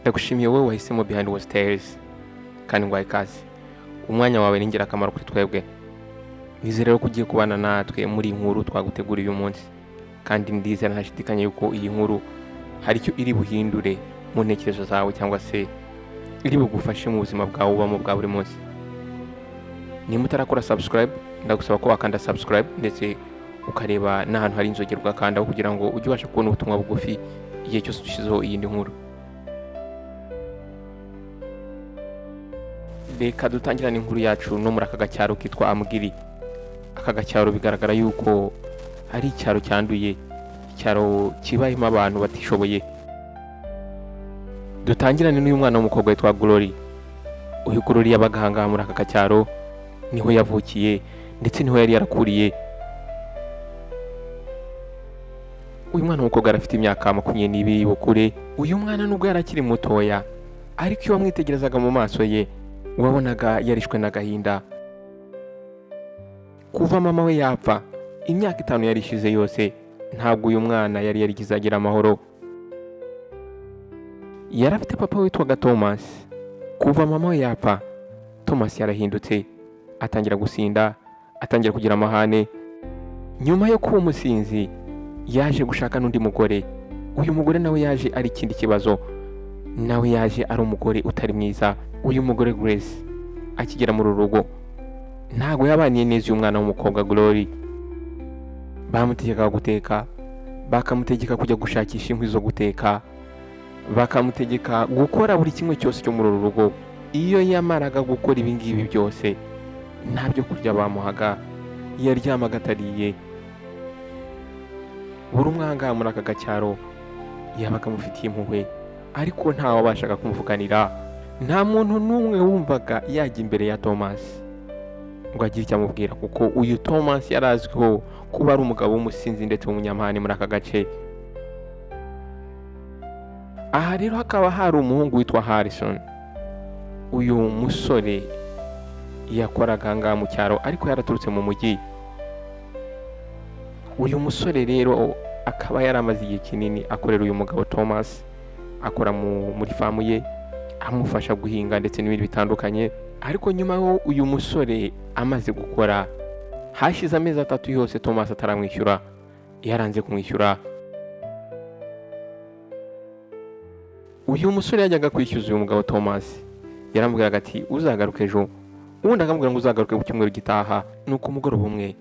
Ndagushimiye wowe wahisemo Behind Wars Tales kandi ngo ikaze. Umwanya wawe ni ingirakamaro kuri twebwe. Nizere rero ko ugiye kubana natwe muri iyi nkuru twaguteguriye uyu munsi, kandi ndizera ntashidikanya yuko iyi nkuru hari icyo iri buhindure mu ntekerezo zawe cyangwa se iri bugufashe mu buzima bwawe ubamo bwa buri munsi. Niba utarakora subscribe, ndagusaba ko wakanda subscribe ndetse ukareba n'ahantu hari inzogera ugakandaho kugira ngo ujye ubasha kubona ubutumwa bugufi igihe cyose dushyizeho iyindi nkuru. Reka dutangirane inkuru yacu no muri aka gacyaro kitwa Amugiri. Aka gacyaro bigaragara yuko ari icyaro cyanduye, icyaro kibayemo abantu batishoboye. Dutangirane n'uyu mwana w'umukobwa witwa Glory. Uyu Glory yabaga ahangaha muri aka gacyaro, niho yavukiye ndetse niho yari yarakuriye. Uyu mwana w'umukobwa yari afite imyaka 22 y'ubukure. Uyu mwana nubwo yari akiri mutoya, ariko iyo wamwitegerezaga mu maso ye wabonaga yarishwe n'agahinda. Kuva mama we yapfa, imyaka 5 yari ishize yose, ntabwo uyu mwana yari yarigeze agira amahoro. Yari afite papa witwaga Thomas. Kuva mama we yapfa, Thomas yarahindutse, atangira gusinda, atangira kugira amahane. Nyuma yo kuba umusinzi, yaje gushaka n'undi mugore. Uyu mugore nawe yaje ari ikindi kibazo, nawe yaje ari umugore utari mwiza. Uyu mugore Grace akigera muri uru rugo ntabwo yabaniye neza uyu mwana w'umukobwa Glory. Bamutegekaga guteka, bakamutegeka kujya gushakisha inkwi zo guteka, bakamutegeka gukora buri kimwe cyose cyo muri uru rugo. Iyo yamaraga gukora ibi ngibi byose, nta byo kurya bamuhaga, yaryamaga atariye. Buri umwe ahangaha muri aka gacyaro yabaga amufitiye impuhwe, ariko ntawabashaga kumuvuganira. Nta muntu n'umwe wumvaga yajya imbere ya Thomas ngo agire icyo amubwira, kuko uyu Thomas yari azwiho kuba ari umugabo w'umusinzi ndetse w'umunyamahane muri aka gace. Aha rero hakaba hari umuhungu witwa Harrison. Uyu musore yakoraga ahangaha mu cyaro, ariko yaraturutse mu mujyi. Uyu musore rero akaba yari amaze igihe kinini akorera uyu mugabo Thomas, akora muri famu ye, amufasha guhinga ndetse n'ibindi bitandukanye. Ariko nyuma yo uyu musore amaze gukora, hashize amezi 3 yose Thomas ataramwishyura, yaranze kumwishyura. Uyu musore yajyaga kwishyuza uyu mugabo Thomas, yaramubwiraga ati uzagaruke ejo, ubundi akamubwira ngo uzagaruke ku cyumweru gitaha. Nuko umugoroba umwe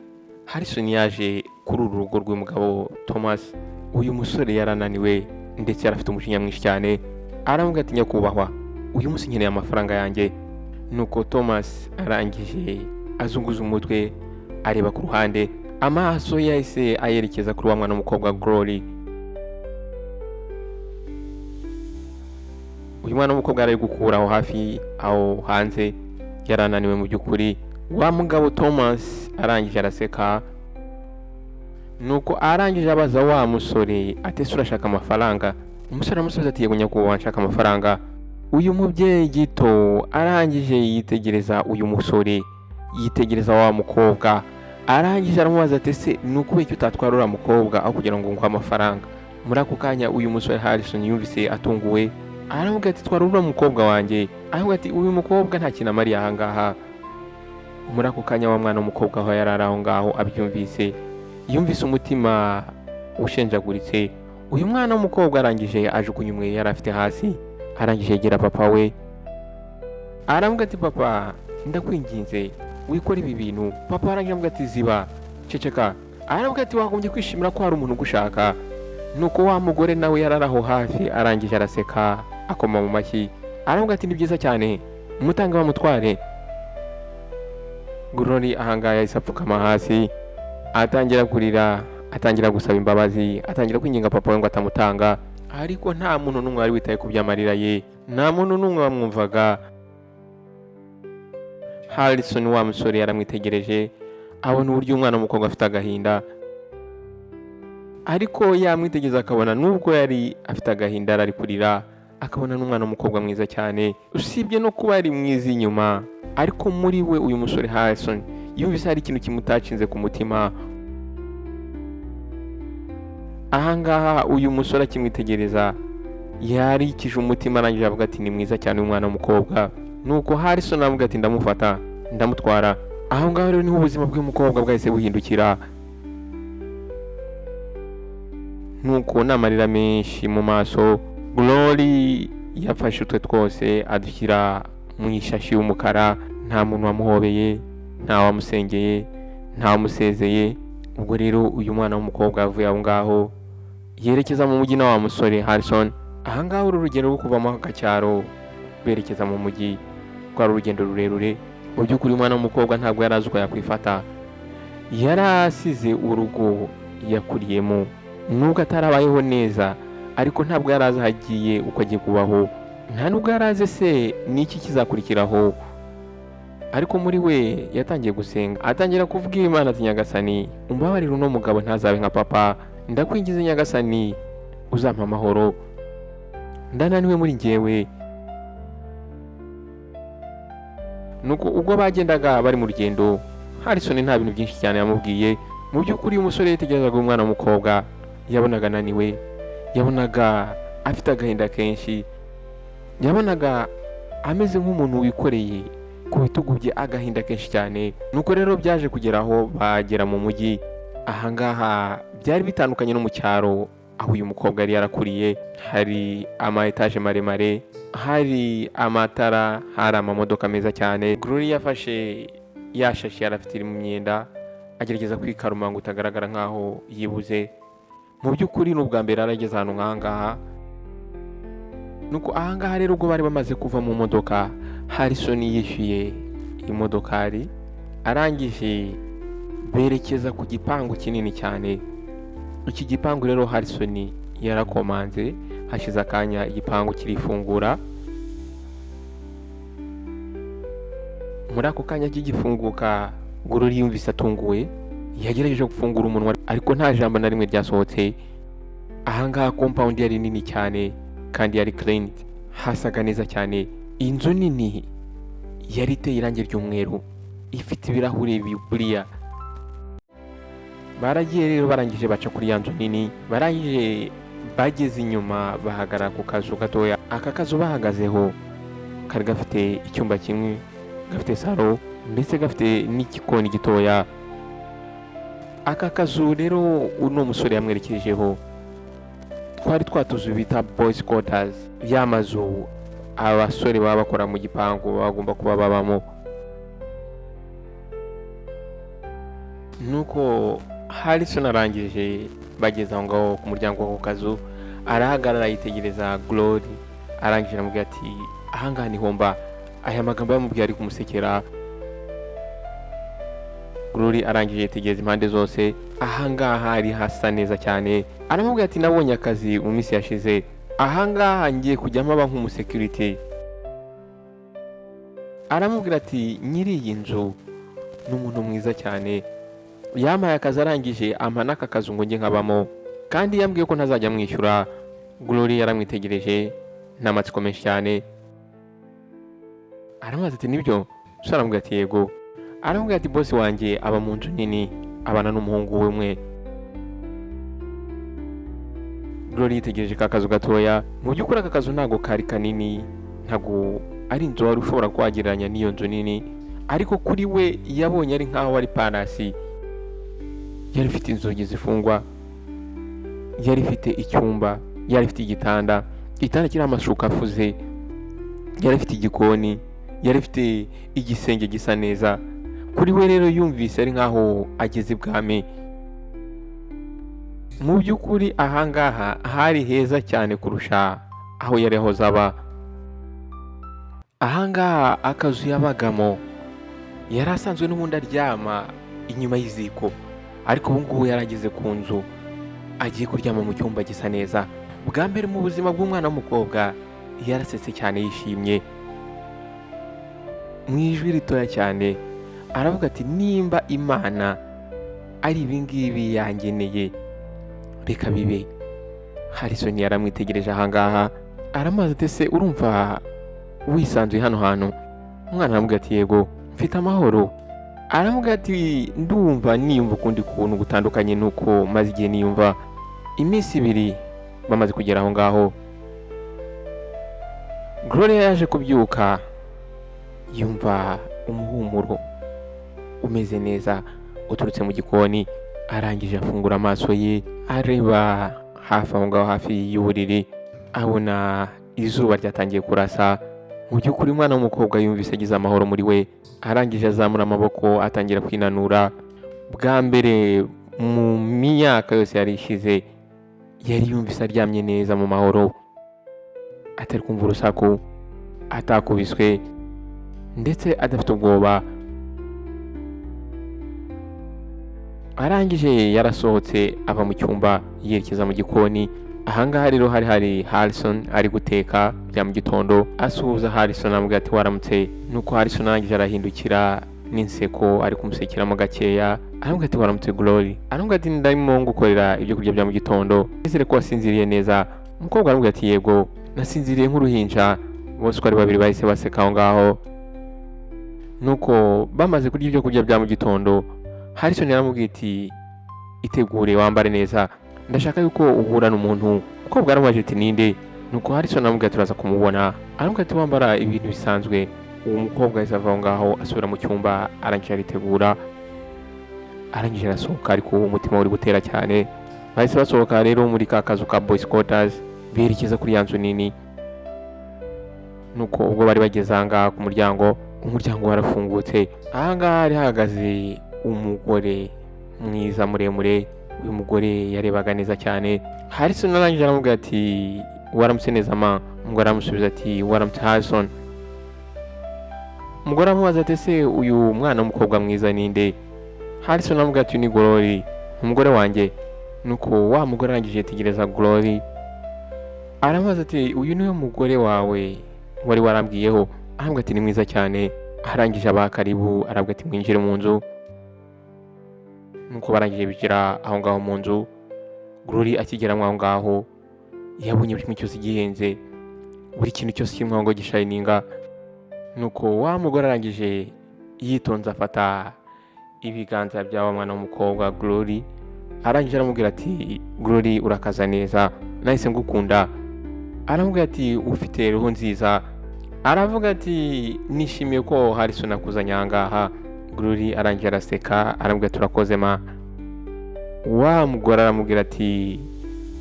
Harrison yaje kuri uru rugo rw'uyu mugabo Thomas. Uyu musore yarananiwe ndetse yari afite umujinya mwinshi cyane, aramubwira ati nyakubahwa, uyu munsi nkeneye amafaranga yanjye. Nuko Thomas arangije azunguza umutwe areba ku ruhande, amaso yahise ayerekeza kuri wa mwana w'umukobwa Glory. Uyu mwana w'umukobwa yari ari gukura aho hafi aho hanze, yarananiwe mu by'ukuri. Wa mugabo Thomas arangije araseka, nuko arangije abaza wa musore ati ese urashaka amafaranga? Umusore aramusubiza ati yego nyakubahwa, nshaka amafaranga. Uyu mubyeyi gito arangije yitegereza uyu musore, yitegereza wa mukobwa, arangije aramubaza ati ese ni ukubera iki utatwara uriya mukobwa aho kugira ngo nguhe amafaranga? Muri ako kanya uyu musore Harrison yumvise atunguwe, aramubwira ati twara uriya mukobwa wanjye. Aramubwira ati uyu mukobwa nta kintu amariye aha ngaha. Muri ako kanya wa mwana w'umukobwa aho yari ari aho ngaho abyumvise, yumvise umutima ushenjaguritse. Uyu mwana w'umukobwa arangije ajugunya umweyo yari afite hasi, arangije yegera papa we, aramubwira ati papa ndakwinginze wikora ibi bintu. Papa arangije aramubwira ati ziba, ceceka. Aramubwira ati wagombye kwishimira ko hari umuntu ugushaka. Nuko wa mugore nawe yari ari aho hafi arangije araseka akoma mu mashyi, aramubwira ati ni byiza cyane, mutange bamutware. Glory ahangaha yahise apfukama hasi, atangira kurira, atangira gusaba imbabazi, atangira kwinginga papa we ngo atamutanga. Ariko nta muntu n'umwe wari witaye ku by'amarira ye, nta muntu n'umwe wamwumvaga. Harrison wa musore yaramwitegereje, abona uburyo umwana w'umukobwa afite agahinda, ariko yamwitegereza akabona nubwo yari afite agahinda ari kurira, akabona n'umwana w'umukobwa mwiza cyane, usibye no kuba ari mwiza inyuma, ariko muri we uyu musore Harrison yumvise hari ikintu kimutacinze ku mutima. Ahangaha uyu musore akimwitegereza Yarikije umutima, arangije avuga ati: "Ni mwiza cyane umwana w'umukobwa." Nuko Harrison aravuga ati: "Ndamufata, ndamutwara." Aho ngaho rero niho ubuzima bw'umukobwa bwahise buhindukira. Nuko n'amarira menshi mu maso, Glory yafashe utwe twose adushyira mu ishashi y'umukara. Nta muntu wamuhobeye, nta wamusengeye, nta wamusezeye. Ubwo rero uyu mwana w'umukobwa yavuye aho ngaho yerekeza mu mujyi na wa musore Harrison. Aha ngaha uru rugendo rwo kuva mu aka cyaro berekeza mu mujyi rwari urugendo rurerure. Mu by'ukuri umwana w'umukobwa ntabwo yari azi uko yakwifata. Yari asize urugo yakuriyemo, nubwo atarabayeho neza, ariko ntabwo yari azi aho agiye, uko agiye kubaho. Nta nubwo yari azi se n'iki kizakurikiraho. Ariko muri we yatangiye gusenga, atangira kuvuga Imana ati: "Nyagasani, umbabarire, uno mugabo ntazabe nka papa. Ndakwingize Nyagasani, uzampa amahoro, ndananiwe muri njyewe." Nuko ubwo bagendaga bari mu rugendo, Harrison nta bintu byinshi cyane yamubwiye. Mu by'ukuri uyu musore yitegerezaga umwana w'umukobwa, yabonaga ananiwe, yabonaga afite agahinda kenshi, yabonaga ameze nk'umuntu wikoreye ku bitugu bye agahinda kenshi cyane. Nuko rero byaje kugera aho bagera mu mujyi. Ahangaha byari bitandukanye no mu cyaro aho uyu mukobwa yari yarakuriye. Hari ama etaje maremare, hari amatara, hari amamodoka meza cyane. Glory yafashe ya shashi yari afite iri mu myenda, agerageza kwikaruma ngo utagaragara nkaho yibuze. Mu by'ukuri ni ubwa mbere yarageze ahantu nk'aha ngaha. Nuko ahangaha rero ubwo bari bamaze kuva mu modoka, Harrison yishyuye imodokari, arangije berekeza ku gipangu kinini cyane. Iki gipangu rero Harrison yarakomanze, hashize akanya igipangu kirifungura. Muri ako kanya kigifunguka, Glory yumvise atunguwe. Yagerageje gufungura umunwa ariko nta jambo na rimwe ryasohotse. Ahangaha compound yari nini cyane kandi yari cleaned, hasaga neza cyane. Inzu nini yari iteye irangi ry'umweru, ifite ibirahuri buriya. Baragiye rero, barangije baca kuri ya nzu nini, barangije bageze inyuma bahagarara ku kazu gatoya. Aka kazu bahagazeho kari gafite icyumba kimwe, gafite salo, ndetse gafite n'igikoni gitoya. Aka kazu rero uno musore yamwerekejeho twari twatuzu bita boys quarters, ya mazu abasore baba bakora mu gipangu baba bagomba kuba babamo. Nuko Harrison arangije bageze aho ngaho ku muryango w'ako kazu, arahagarara yitegereza Glory, arangije aramubwira ati: "Ahangaha niho mba." Aya magambo yamubwiye ari kumusekera. Glory arangije yitegereza impande zose, ahangaha hari hasa neza cyane. Aramubwira ati: "Nabonye akazi mu minsi yashize, ahangaha ngiye kujya mpaba nk'umusekirite." Aramubwira ati: "Nyiri iyi nzu ni umuntu mwiza cyane, yampaye akazi, arangije ampa n'aka kazu ngo njye nkabamo, kandi yambwiye ko ntazajya amwishyura." Glory yaramwitegereje n'amatsiko menshi cyane, aramubaza ati: "Nibyo?" So aramubwira ati: "Yego." Aramubwira ati: "Bosi wanjye aba mu nzu nini, abana n'umuhungu we umwe." Glory yitegereje ka kazu gatoya. Mu by'ukuri aka kazu ntabwo kari kanini, ntabwo ari inzu wari ushobora kuhagereranya n'iyo nzu nini, ariko kuri we yabonye ari nkaho ari parasi. Yari ifite inzugi zifungwa, yari ifite icyumba, yari ifite igitanda, igitanda kiriho amashuka afuze, yari ifite igikoni, yari ifite igisenge gisa neza. Kuri we rero yumvise ari nkaho ageze ibwami. Mu by'ukuri ahangaha hari heza cyane kurusha aho yari ahoze aba. Ahangaha akazu yabagamo yari asanzwe n'ubundi aryama inyuma y'iziko, ariko ubu ngubu yari ageze ku nzu, agiye kuryama mu cyumba gisa neza. Bwa mbere mu buzima bw'umwana w'umukobwa yarasetse cyane yishimye. Mu ijwi ritoya cyane aravuga ati: "Nimba Imana ari ibingibi yangeneye, reka bibe." Harrison yaramwitegereje ahangaha, aramubaza ati: "Ese urumva wisanzuye hano hantu?" Umwana aramubwira ati: "Yego, mfite amahoro." Aramubwira ati: "Ndumva niyumva ukundi kuntu gutandukanye nuko maze igihe niyumva." Iminsi ibiri bamaze kugera aho ngaho, Gloria yaje kubyuka yumva umuhumuro umeze neza uturutse mu gikoni. Arangije afungura amaso ye, areba hafi aho ngaho hafi y'uburiri, abona izuba ryatangiye kurasa. Mu by'ukuri umwana w'umukobwa yumvise agize amahoro muri we. Arangije azamura amaboko atangira kwinanura. Bwa mbere mu myaka yose yari ishize yari yumvise aryamye neza mu mahoro, atari kumva urusaku, atakubiswe ndetse adafite ubwoba. Arangije yarasohotse ava mu cyumba yerekeza mu gikoni. Ahangaha rero hari hari Harrison ari guteka bya mu gitondo. Asuhuza Harrison amubwira ati waramutse. Nuko Harrison arangije arahindukira n'inseko ari kumusekeramo gakeya, aramubwira ati waramutse Glory. Aramubwira ati ndimo ngukorera ibyo kurya bya mu gitondo, nizere ko wasinziriye neza. Umukobwa aramubwira ati yego, nasinziriye nk'uruhinja. Bose uko ari babiri bahise baseka aho ngaho. Nuko bamaze kurya ibyo kurya bya mu gitondo, Harrison yaramubwiye ati itegure wambare neza, ndashaka yuko uhura n'umuntu. Umukobwa aramubajije ati ninde? Nuko Harrison aramubwira turaza kumubona. Aramubwira ati wambara ibintu bisanzwe. Uwo mukobwa ahise ava aho ngaho asubira mu cyumba, arangije aritegura, arangije arasohoka, ariko umutima uri gutera cyane. Bahise basohoka rero muri ka kazu ka boys quarters berekeza kuri ya nzu nini. Nuko ubwo bari bageze aha ngaha ku muryango, umuryango warafungutse. Aha ngaha hari hahagaze umugore mwiza muremure. Uyu mugore yarebaga neza cyane. Harrison arangije aramubwira ati waramutse neza ma. Umugore aramusubiza ati waramutse Harrison. Umugore aramubaza ati ese uyu mwana w'umukobwa mwiza ninde? Harrison aramubwira ati uyu ni Glory, umugore wanjye. Nuko wa mugore arangije yitegereza Glory, aramubaza ati uyu niwe mugore wawe wari warambwiyeho? Arambwira ati ni mwiza cyane. Arangije abaha karibu, arabwira ati mwinjire mu nzu. Nuko barangije bigira aho ngaho mu nzu. Glory akigeramo aho ngaho yabonye buri kimwe cyose gihenze, buri kintu cyose kirimo aho ngaho gishayininga. Nuko wa mugore arangije yitonze afata ibiganza bya wa mwana w'umukobwa Glory, arangije aramubwira ati Glory urakaza neza, nahise ngukunda. Aramubwira ati ufite roho nziza. Aravuga ati nishimiye ko Harrison akuzanye aha ngaha. Glory arangije araseka, aramubwira turakoze ma. Wa mugore aramubwira ati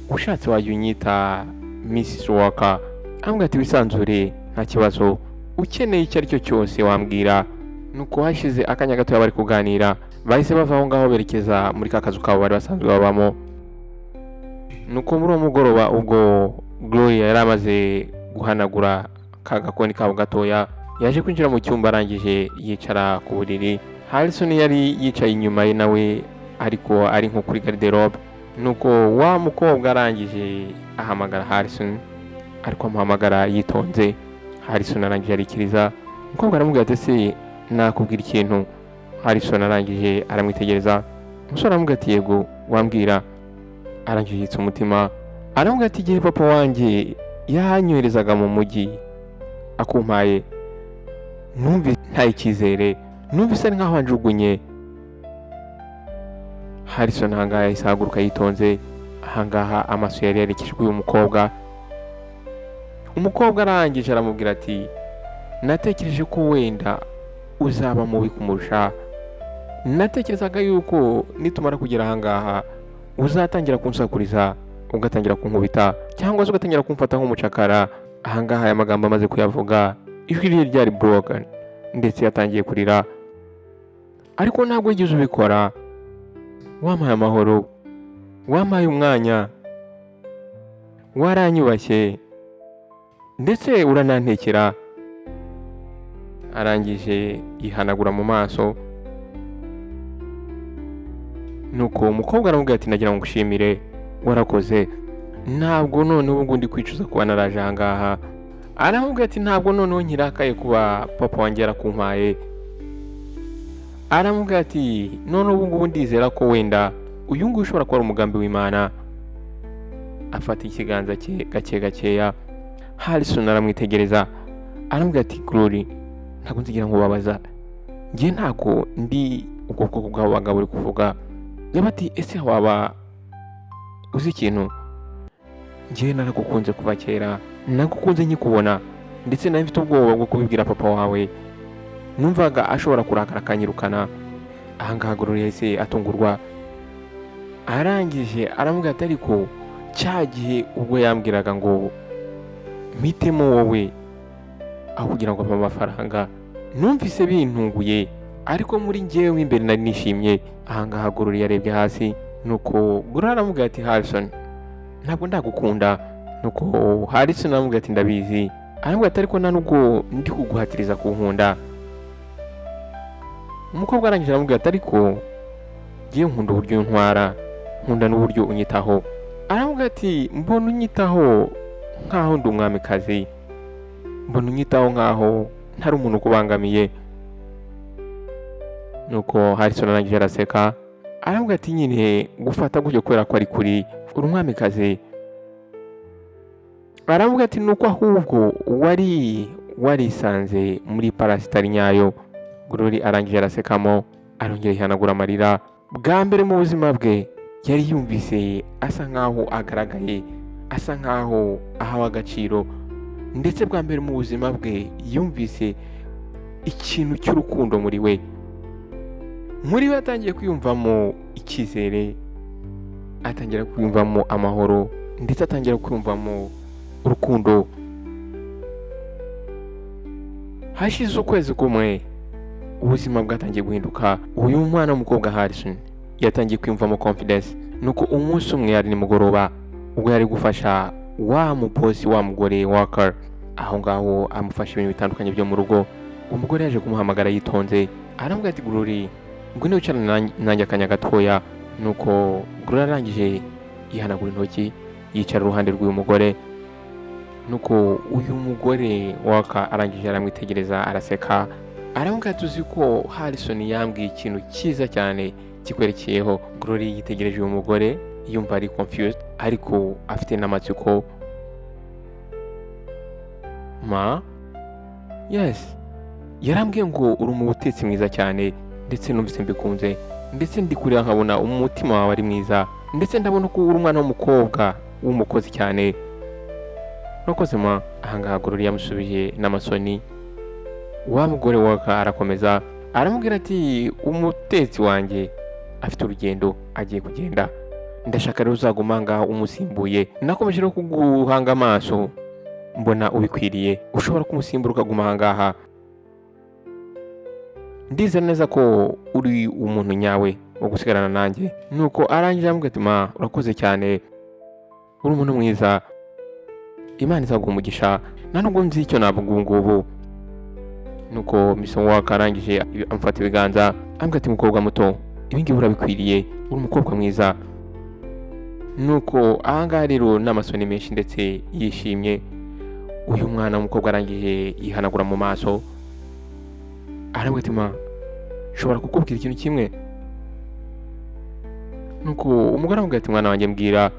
ushatse wajya unyita Mrs Walker. Aramubwira ati wisanzure nta kibazo, ukeneye icyo ari cyo cyose wambwira. Nuko hashize akanya gatoya bari kuganira, bahise bava aho ngaho berekeza muri ka kazu kabo bari basanzwe babamo. Nuko muri uwo mugoroba ubwo Gloria yari amaze guhanagura ka gakoni kabo gatoya, yaje kwinjira mu cyumba arangije yicara ku buriri. Harrison yari yicaye inyuma ye nawe ariko ari nko kuri garde-robe. Nuko wa mukobwa arangije ahamagara Harrison, ariko amuhamagara yitonze. Harrison arangije arikiriza. Umukobwa aramubwira ati ese nakubwira ikintu? Harrison arangije aramwitegereza. Umusore aramubwira ati yego wambwira. Arangije yitsa umutima, aramubwira ati igihe papa wanjye yanyoherezaga mu mujyi akumpaye, numvise nta icyizere, numvise ari nkaho anjugunye. Harrison ahangaha yahise ahaguruka yitonze. Ahangaha amaso yari yerekejwe uyu mukobwa. Umukobwa arangije aramubwira ati natekereje ko wenda uzaba mubi kumurusha, natekerezaga yuko nitumara kugera ahangaha uzatangira kunsakuriza, ugatangira kunkubita cyangwa se ugatangira kumfata nk'umucakara. Ahangaha aya magambo amaze kuyavuga ijwi rye ryari broken ndetse yatangiye kurira. Ariko ntabwo wigeze ubikora, wampaye amahoro, wampaye umwanya, waranyubashye ndetse uranantekera. Arangije yihanagura mu maso. Nuko umukobwa aramubwira ati nagira ngo ngushimire, warakoze, ntabwo noneho ubu ndi kwicuza kuba naraje aha ngaha. Aramubwira ati ntabwo noneho nkirakaye kuba papa wanjye yarakumpaye. Aramubwira ati none ubu ngubu ndizera ko wenda uyu nguyu ushobora kuba ari umugambi w'Imana. Afata ikiganza cye gake gakeya. Harrison aramwitegereza, aramubwira ati Glory, ntabwo nzigira nkubabaza, njye ntabwo ndi ubwo bwoko bw'abo bagabo uri kuvuga. Yaba ati ese waba uzi ikintu? Njye naragukunze kuva kera, nagukunze nkikubona, Ndetse nari mfite ubwoba bwo kubibwira papa wawe, numvaga ashobora kurakara akanyirukana. Ahangaha Gloria yahise atungurwa, arangije aramubwira ati: "Ariko cya gihe ubwo yambwiraga ngo mpitemo wowe aho kugira ngo ampe amafaranga, numvise bintunguye, ariko muri njyewe imbere nari nishimye." Ahangaha Gloria yarebye hasi, nuko Gloria aramubwira ati: "Harrison, ntabwo ndagukunda." Nuko Harrison aramubwira ati: "Ndabizi." Aramubwira ati: "Ariko nta nubwo ndi kuguhatiriza kunkunda." Umukobwa arangije aramubwira ati: "Ariko ngiye nkunda uburyo untwara, nkunda n'uburyo unyitaho." Aramubwira ati: "Mbona unyitaho nkaho ndi umwamikazi, mbona unyitaho nkaho ntari umuntu ukubangamiye." Nuko Harrison arangije araseka, aramubwira ati: "Nyine gufata gutyo kubera ko ari kuri uri umwamikazi." Aramubwira ati: "Nuko ahubwo wari warisanze muri palace itari nyayo." Glory arangije arasekamo, arongera yihanagura amarira. Bwa mbere mu buzima bwe yari yumvise asa nkaho agaragaye, asa nkaho ahawe agaciro, ndetse bwa mbere mu buzima bwe yumvise ikintu cy'urukundo muri we. Muri we atangiye kwiyumvamo icyizere, atangira kwiyumvamo amahoro, ndetse atangira kwiyumvamo urukundo. Hashize ukwezi kumwe, ubuzima bwatangiye guhinduka. Uyu mwana w'umukobwa Harrison yatangiye kwiyumvamo confidence. Nuko umunsi umwe yari nimugoroba, ubwo yari gufasha wa mubosi, wa mugore Walker, aho ngaho amufasha ibintu bitandukanye byo mu rugo, umugore yaje kumuhamagara yitonze, aramubwira ati: "Glory, ngwino wicarane nanjye akanya gatoya." Nuko Glory arangije yihanagura intoki, yicara iruhande rw'uyu mugore. Nuko uyu mugore Walker arangije aramwitegereza, araseka, aramubwira ati: "Uzi ko Harrison yambwiye ikintu cyiza cyane kikwerekeyeho?" Glory yitegereje uyu mugore, yumva ari confused ariko afite n'amatsiko. "Ma, yes, yarambwiye ngo uri umutetsi mwiza cyane, ndetse numvise mbikunze, ndetse ndi kureba nkabona umutima wawe ari mwiza, ndetse ndabona ko uri umwana w'umukobwa w'umukozi cyane." "Urakoze, ma." Ahangaha Glory yamusubije n'amasoni. Wa mugore Walker arakomeza aramubwira ati: "Umutetsi wanjye afite urugendo, agiye kugenda, ndashaka rero uzaguma ngaho umusimbuye. Nakomeje rero kuguhanga amaso, mbona ubikwiriye, ushobora kumusimbura ukaguma aha ngaha. Ndizera neza ko uri umuntu nyawe wo gusigarana nanjye." Nuko arangije aramubwira ati: "Ma, urakoze cyane, uri umuntu mwiza, Imana izaguha umugisha, nta nubwo nzi icyo navuga ubu ngubu." Nuko Mr Walker arangije amufata ibiganza, ambwira ati: "Mukobwa muto, ibi ngibi urabikwiriye, uri umukobwa mwiza." Nuko ahangaha rero n'amasoni menshi ndetse yishimye, uyu mwana w'umukobwa arangije yihanagura mu maso, arambwira ati: "Ma, nshobora kukubwira ikintu kimwe?" Nuko umugore aramubwira ati: "Mwana wanjye, mbwira."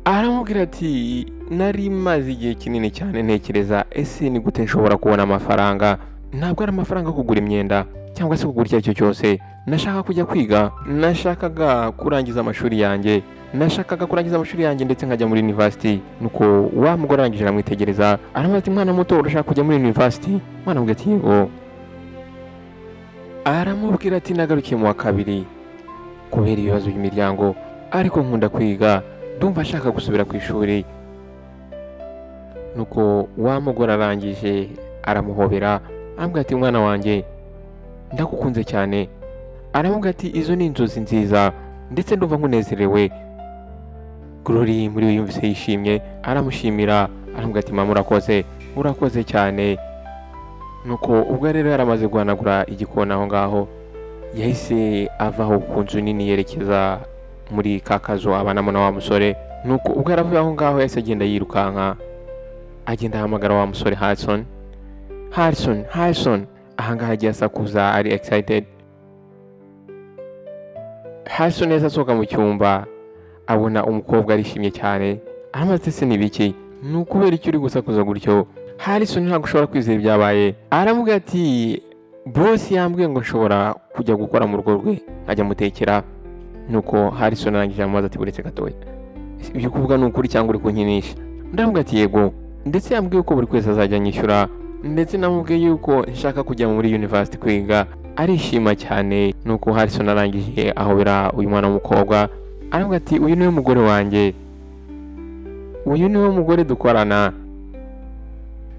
Aramubwira ati: "Nari maze igihe kinini cyane ntekereza, ese ni gute nshobora kubona amafaranga? Ntabwo ari amafaranga yo kugura imyenda cyangwa se kugura icyo ari cyo cyose. Nashaka kujya kwiga, nashakaga kurangiza amashuri yanjye, nashakaga kurangiza amashuri yanjye ndetse nkajya muri university." Nuko wa mugore arangije aramwitegereza, aramubwira ati: "Mwana muto, urashaka kujya muri university?" Mwana amubwira ati: "Yego." Aramubwira ati: "Nagarukiye mu wa kabiri kubera ibibazo by'imiryango, ariko nkunda kwiga, ndumva ashaka gusubira ku ishuri." Nuko wa mugore arangije aramuhobera, aramubwira ati: "Mwana wanjye, ndagukunze cyane." Aramubwira ati: "Izo ni inzozi nziza, ndetse ndumva nkunezerewe." Glory muri we yumvise yishimye, aramushimira, aramubwira ati: "Mama, urakoze, urakoze cyane." Nuko ubwo rero yaramaze guhanagura igikoni aho ngaho, yahise avaho ku nzu nini yerekeza muri ka kazu abanamo na wa musore. Nuko ubwo yaravuye aho ngaho, yahise agenda yirukanka, agenda ahamagara wa musore Harrison: "Harrison, Harrison!" Ahangaha agiye asakuza, ari excited. Harrison yahise asohoka mu cyumba, abona umukobwa arishimye cyane, aramubaza: "Ese ni ibiki? Ni ukubera icyo uri gusakuza gutyo?" Harrison ntabwo ushobora kwizera ibyabaye. Aramubwira ati: "Boss yambwiye ngo nshobora kujya gukora mu rugo rwe, nkajya mutekera." Nuko Harrison arangije amubaza ati: "Buretse gatoya, ibyo kuvuga ni ukuri cyangwa uri kunkinisha?" Undi aramubwira ati: "Yego." Ndetse yambwiye ko buri kwezi azajya anyishyura, ndetse namubwiye yuko nshaka kujya muri university kwiga, arishima cyane. Nuko Harrison arangije ahobera uyu mwana w'umukobwa, aravuga ati: "Uyu niwe mugore wanjye, uyu niwe mugore dukorana."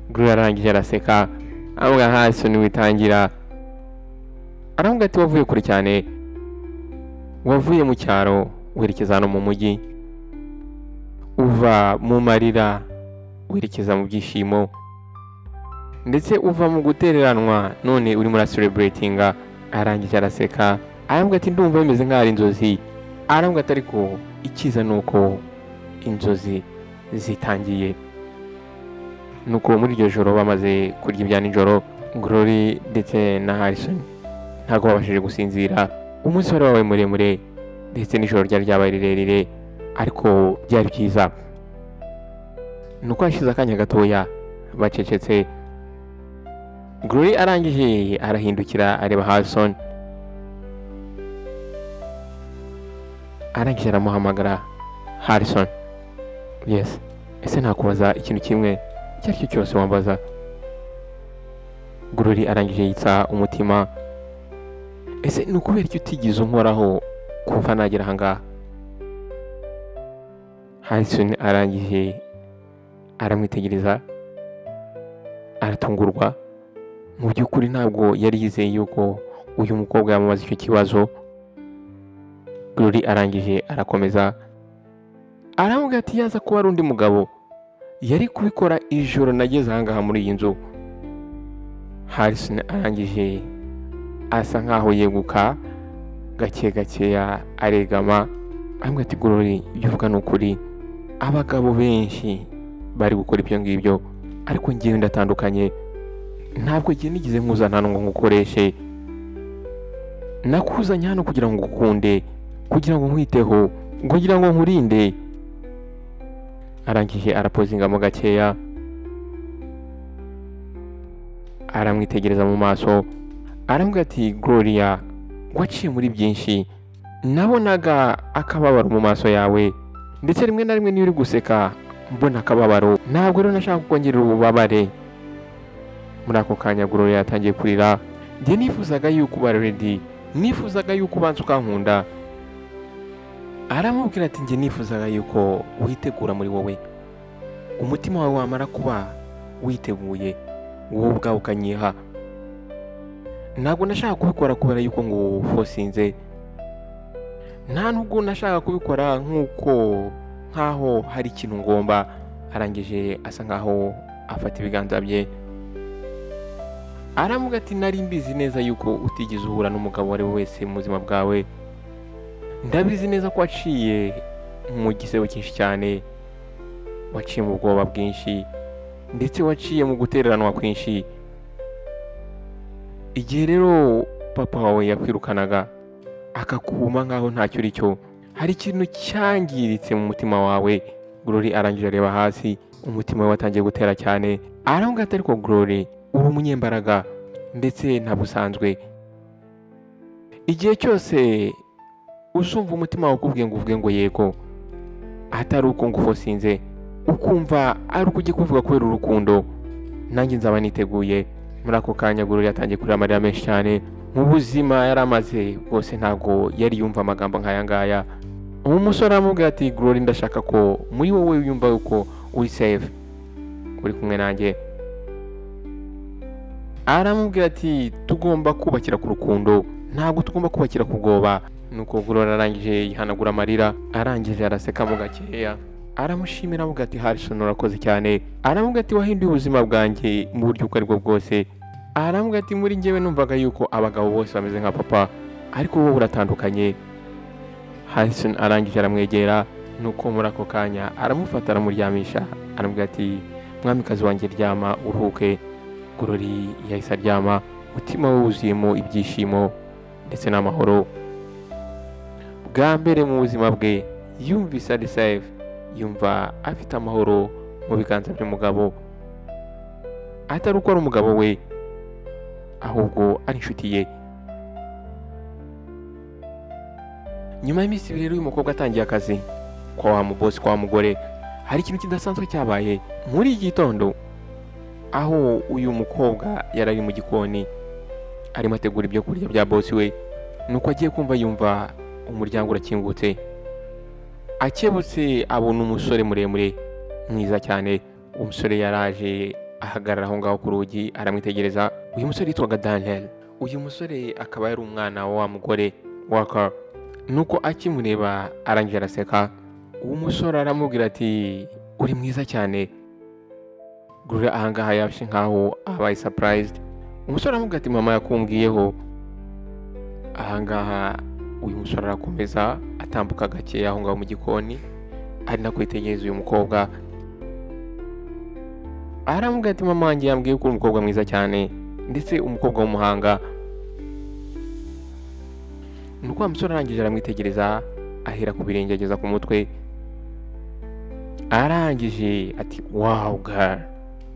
Gloria arangije araseka, avuga: "Harrison, witangira." Aravuga ati: "Wavuye kure cyane, wavuye mu cyaro werekeza hano mu mujyi, uva mu marira werekeza mu byishimo, ndetse uva mu gutereranwa none urimo uracelebratinga." Arangije araseka, aravuga ati: "Ndumva bimeze nk'aho ari inzozi." Aravuga ati: "Ariko icyiza ni uko inzozi zitangiye." Nuko muri iryo joro bamaze kurya ibya nijoro, Glory ndetse na Harrison ntabwo babashije gusinzira. Umunsi wari wabaye muremure, ndetse n'ijoro ryari ryabaye rirerire, ariko byari byiza. Nuko hashize akanya gatoya bacecetse, Glory arangije arahindukira areba Harrison, arangije aramuhamagara: "Harrison." "Yes." "Ese nakubaza ikintu kimwe?" "Icyo ari cyo cyose wambaza." Glory arangije yitsa umutima. "Ese ni ukubera icyo utigeze unkoraho kuva nagera ahangaha?" Harrison arangije aramwitegereza, aratungurwa. Mu by'ukuri ntabwo yari yizeye yuko uyu mukobwa yamubaza icyo kibazo. Glory arangije arakomeza, aramubwira ati: "Yaza kuba ari undi mugabo yari kubikora ijoro nageze ahangaha muri iyi nzu." Harrison arangije asa nkaho yeguka gake gakeya, aregama, aramubwira ati: "Glory, ibyo uvuga ni ukuri, abagabo benshi bari gukora ibyo ngibyo, ariko ngewe ndatandukanye. Ntabwo igihe nigeze nkuzana hano ngo ngukoreshe. Nakuzanye hano kugira ngo ngukunde, kugira ngo nkwiteho, kugira ngo nkurinde." Arangije arapozingamo gakeya, aramwitegereza mu maso, aramubwira ati: "Gloria, waciye muri byinshi. Nabonaga akababaro mu maso yawe, ndetse rimwe na rimwe niyo uri guseka mbona akababaro. Ntabwo rero nashaka kukongerera ububabare." Muri ako kanya Gloria yatangiye kurira. "Njye nifuzaga yuko uba ready, nifuzaga yuko ubanza ukankunda." Aramubwira ati: "Njye nifuzaga yuko witegura muri wowe, umutima wawe wamara kuba witeguye, wowe ubwawe ukanyiha. Ntabwo nashaka kubikora kubera yuko ngo ufosinze, nta nubwo nashaka kubikora nk'uko nkaho hari ikintu ngomba." Arangije asa nkaho afata ibiganza bye, aramuga ati: "Nari mbizi neza yuko utigeze uhura n'umugabo uwo ari we wese mu buzima bwawe. Ndabizi neza ko waciye mu gisebo cyinshi cyane, waciye mu bwoba bwinshi, ndetse waciye mu gutereranwa kwinshi. Igihe rero papa wawe yakwirukanaga akakuma nkaho ntacyo uri cyo, hari ikintu cyangiritse mu mutima wawe." Glory arangije areba hasi, umutima we watangiye gutera cyane. Aravuga ati: "Ariko Glory, uri umunyembaraga ndetse ntabwo usanzwe. Igihe cyose uzumva umutima wawe ukubwiye ngo uvuge ngo yego, atari uko ngufosinze, ukumva ari uko ugiye kubivuga kubera urukundo, nanjye nzaba niteguye." Muri ako kanya Glory yatangiye kurira amarira menshi cyane. Mu buzima yari amaze bwose ntabwo yari yumva amagambo nk'aya ngaya. Uwo musore aramubwira ati: "Glory, ndashaka ko muri wowe wiyumva yuko uri safe, uri kumwe nanjye." Aramubwira ati: "Tugomba kubakira ku rukundo, ntabwo tugomba kubakira ku bwoba." Nuko Glory arangije yihanagura amarira, arangije araseka mu gakeya, aramushimira, amuga ati: "Harrison, urakoze cyane." Aramubwira ati: "Wahinduye ubuzima bwanjye mu buryo ubwo aribwo bwose." Aramubwira ati: "Muri njyewe numvaga yuko abagabo bose bameze nka papa, ariko wowe uratandukanye." Harrison arangije aramwegera, nuko muri ako kanya aramufata, aramuryamisha, aramubwira ati: "Mwamikazi wanjye, ryama uruhuke." Glory yahise aryama, umutima we wuzuyemo ibyishimo ndetse n'amahoro. Bwa mbere mu buzima bwe yumvise ari safe, yumva afite amahoro mu biganza by'umugabo, atari uko ari umugabo we, ahubwo ari inshuti ye. Nyuma y'iminsi 2 rero uyu mukobwa atangiye akazi kwa wa mubosi, kwa wa mugore, hari ikintu kidasanzwe cyabaye. Muri iki gitondo aho uyu mukobwa yari ari mu gikoni arimo ategura ibyo kurya bya bosi we, nuko agiye kumva yumva umuryango urakingutse. Akebutse abona umusore muremure mwiza cyane. Umusore yaraje ahagarara aho ngaho ku rugi aramwitegereza. Uyu musore yitwaga Daniel. Uyu musore akaba yari umwana wa mugore Walker. Nuko akimureba arangije araseka. Uwo musore aramubwira ati uri mwiza cyane. Gloria ahangaha yafashe nkaho abaye surprised. Umusore aramubwira ati mama yakumbwiyeho. Ahangaha uyu musore arakomeza atambuka gakeya aho ngaho mu gikoni ari nako yitegereza uyu mukobwa. Aramubwira ati mama wanjye yambwiye ko uri umukobwa mwiza cyane ndetse umukobwa w'umuhanga. Nuko wa musore arangije aramwitegereza ahera ku birenge ageza ku mutwe. Arangije ati wow girl.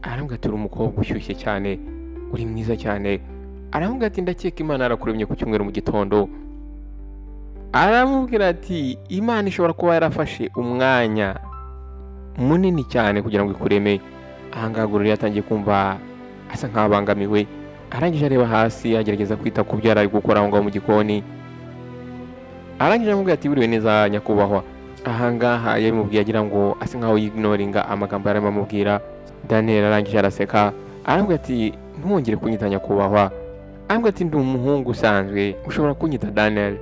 Aramubwira ati uri umukobwa ushyushye cyane, uri mwiza cyane. Aramubwira ati ndakeka Imana yarakuremye ku cyumweru mu gitondo. Aramubwira ati Imana ishobora kuba yarafashe umwanya munini cyane kugira ngo ikureme. Ahangaha Gloria yatangiye kumva asa nkaho abangamiwe. Arangije areba hasi agerageza kwita ku byo yari ari gukora aho ngaho mu gikoni. Arangije aramubwira ati wiriwe neza nyakubahwa. Ahangaha yabimubwiye agira ngo ase nkaho yignoringa amagambo yarimo amubwira. Daniel arangije araseka aramubwira ati ntuwongere kunyita nyakubahwa. Aramubwira ati ndi umuhungu usanzwe ushobora kunyita Daniel.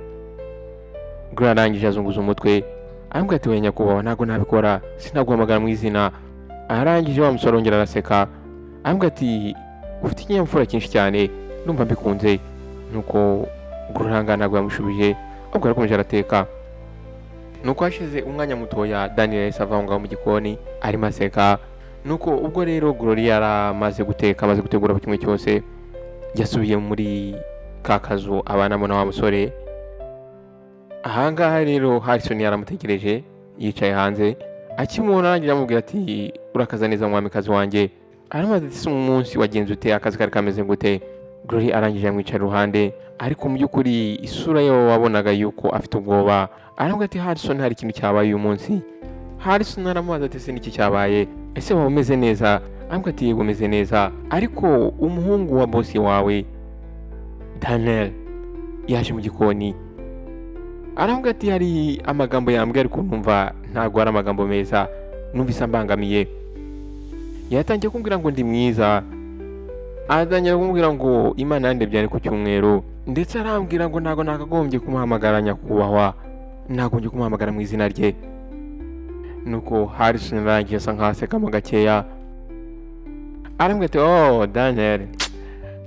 Gloria arangije azunguza umutwe aramubwira ati oya nyakubahwa ntabwo nabikora, sinaguhamagara mu izina. Arangije wa musore arongera araseka aramubwira ati ufite ikinyabupfura cyinshi cyane ndumva mbikunze. Nuko Gloria ntabwo yamushubije ahubwo yarakomeje arateka. Nuko hashize umwanya mutoya Daniel yahise ava aho ngaho mu gikoni arimo aseka. Nuko ubwo rero Gloria yaramaze guteka, amaze gutegura buri kimwe cyose, yasubiye muri ka kazu abanamo na wa musore. Ahangaha rero Harrison yaramutegereje yicaye hanze. Akimubona arangira amubwira ati urakaza neza mwamikazi wanjye. Aramubaza ati ese umunsi wagenze ute, akazi kari kameze gute? Gloria arangije amwicara iruhande, ariko mu by'ukuri isura ye wabonaga yuko afite ubwoba. Aramubwira ati Harrison hari ikintu cyabaye uyu munsi. Harrison aramubaza ati ese niki cyabaye, ese waba umeze neza? Aramubwira ati yego umeze neza, ariko umuhungu wa bosi wawe Daniel yaje mu gikoni. Aramubwira ati hari amagambo yambwiye ariko numva ntabwo ari amagambo meza, numvise ambangamiye. Yatangiye kumbwira ngo ndi mwiza, atangira kumbwira ngo Imana yandebye ari ku cyumweru, ndetse arambwira ngo ntabwo nakagombye kumuhamagara nyakubahwa, nagombye kumuhamagara mu izina rye. Nuko Harrison arangiye asa nkaho asekamo gakeya, arambwira ati oh Daniel,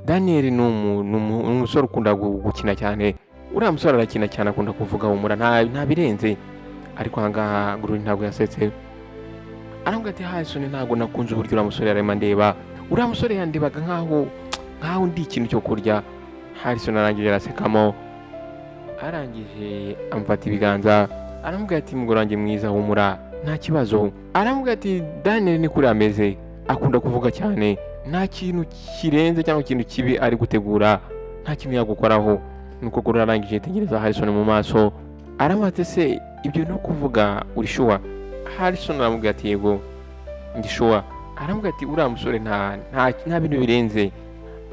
Daniel ni umusore ukunda gukina cyane. Uriya musore arakina cyane, akunda kuvuga humura nta birenze. Ariko ahangaha Gloria ntabwo yasetse. Arambwira ati Harrison ntabwo nakunze uburyo uriya musore yarimo andeba, uriya musore yandebaga nkaho ndi ikintu cyo kurya. Harrison arangije arasekamo, arangije amufata ibiganza aramubwira ati mugore wanjye mwiza humura nta kibazo. Aramubwira ati Daniel ni kuri ameze, akunda kuvuga cyane, nta kintu kirenze cyangwa ikintu kibi ari gutegura, nta kintu yagukoraho. Nuko Gloria arangije yitegereza Harrison mu maso aramubwira ati ese ibyo no kuvuga uri sure? Harrison aramubwira ati yego ndi sure. Aramubwira ati uriya musore nta bintu birenze.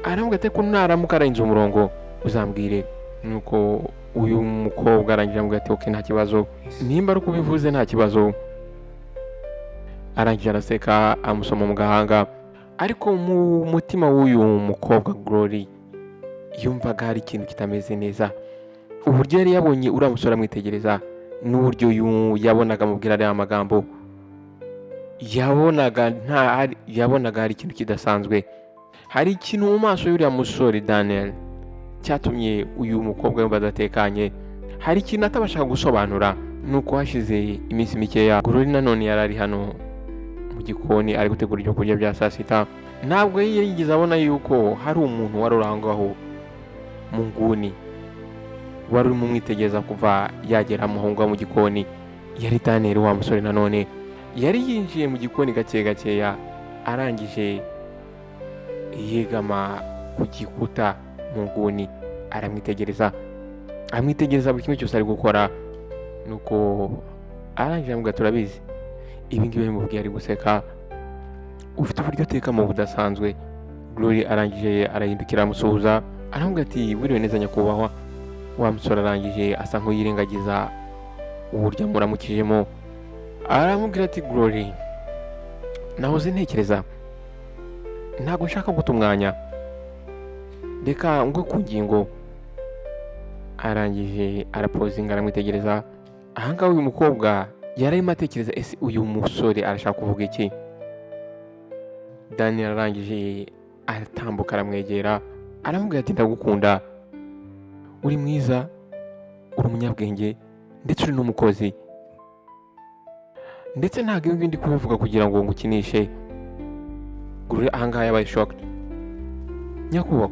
Aramubwira ati ko naramuka arenze umurongo uzambwire. Nuko uyu mukobwa arangije aramubwira ati okay nta kibazo, nimba ari uko ubivuze nta kibazo. Arangije araseka amusoma mu gahanga, ariko mu mutima w'uyu mukobwa Glory yumvaga hari ikintu kitameze neza. Uburyo yari yabonye uriya musore amwitegereza n'uburyo yabonaga amubwira ariya magambo, yabonaga hari ikintu kidasanzwe, hari ikintu mu maso y'uriya musore Daniel cyatumye uyu mukobwa yumva adatekanye, hari ikintu atabasha gusobanura. Nuko hashize iminsi mikeya Glory nanone yari ari hano mu gikoni ari gutegura ibyo kurya bya saa sita. Ntabwo yigeze abona yuko hari umuntu wari uri aho ngaho mu nguni wari urimo umwitegereza kuva yagera aho ngaho mu gikoni. Yari Daniel wa musore nanone yari yinjiye mu gikoni gake gakeya, arangije yegama ku gikuta mu nguni aramwitegereza, amwitegereza buri kimwe cyose ari gukora. Nuko arangije aramubwira turabizi ibi ngibi bimubwiye ari guseka. Ufite uburyo utekamo budasanzwe. Glory arangije arahindukira aramusuhuza, aramubwira ati: "Wiriwe neza, nyakubahwa." Wa musore arangije asa nk'uyirengagiza uburyo amuramukijemo, aramubwira ati: "Glory, nahoze ntekereza, ntabwo nshaka guta umwanya, reka ngwe ku ngingo." Arangije arapozinga, aramwitegereza. Ahangaha uyu mukobwa yari arimo atekereza: ese uyu musore arashaka kuvuga iki? Daniel arangije aratambuka, aramwegera, aramubwira ati: "Ndagukunda, uri mwiza, uri umunyabwenge, ndetse uri n'umukozi. Ndetse ntabwo ibi ngibi ndi kubivuga kugira ngo ngukinishe." Glory ahangaha yabaye shocked. "Nyakubahwa."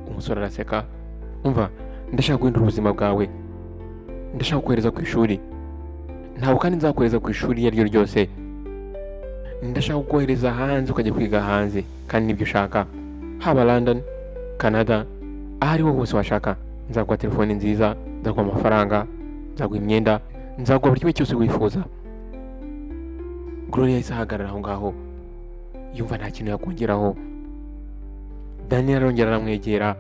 Umusore araseka. "Umva, ndashaka guhindura ubuzima bwawe, ndashaka kohereza ku ishuri. Ntabwo kandi nzakohereza ku ishuri iyo ari ryo ryose. Ndashaka kukohereza hanze, ukajya kwiga hanze, kandi nibyo ushaka, haba London, Canada, aho ariho hose washaka. Nzaguha telefone nziza, nzaguha amafaranga, nzaguha imyenda, nzaguha buri kimwe cyose wifuza." Gloria yahise ahagarara aho ngaho, yumva nta kintu yakongeraho. Daniel arongera aramwegera,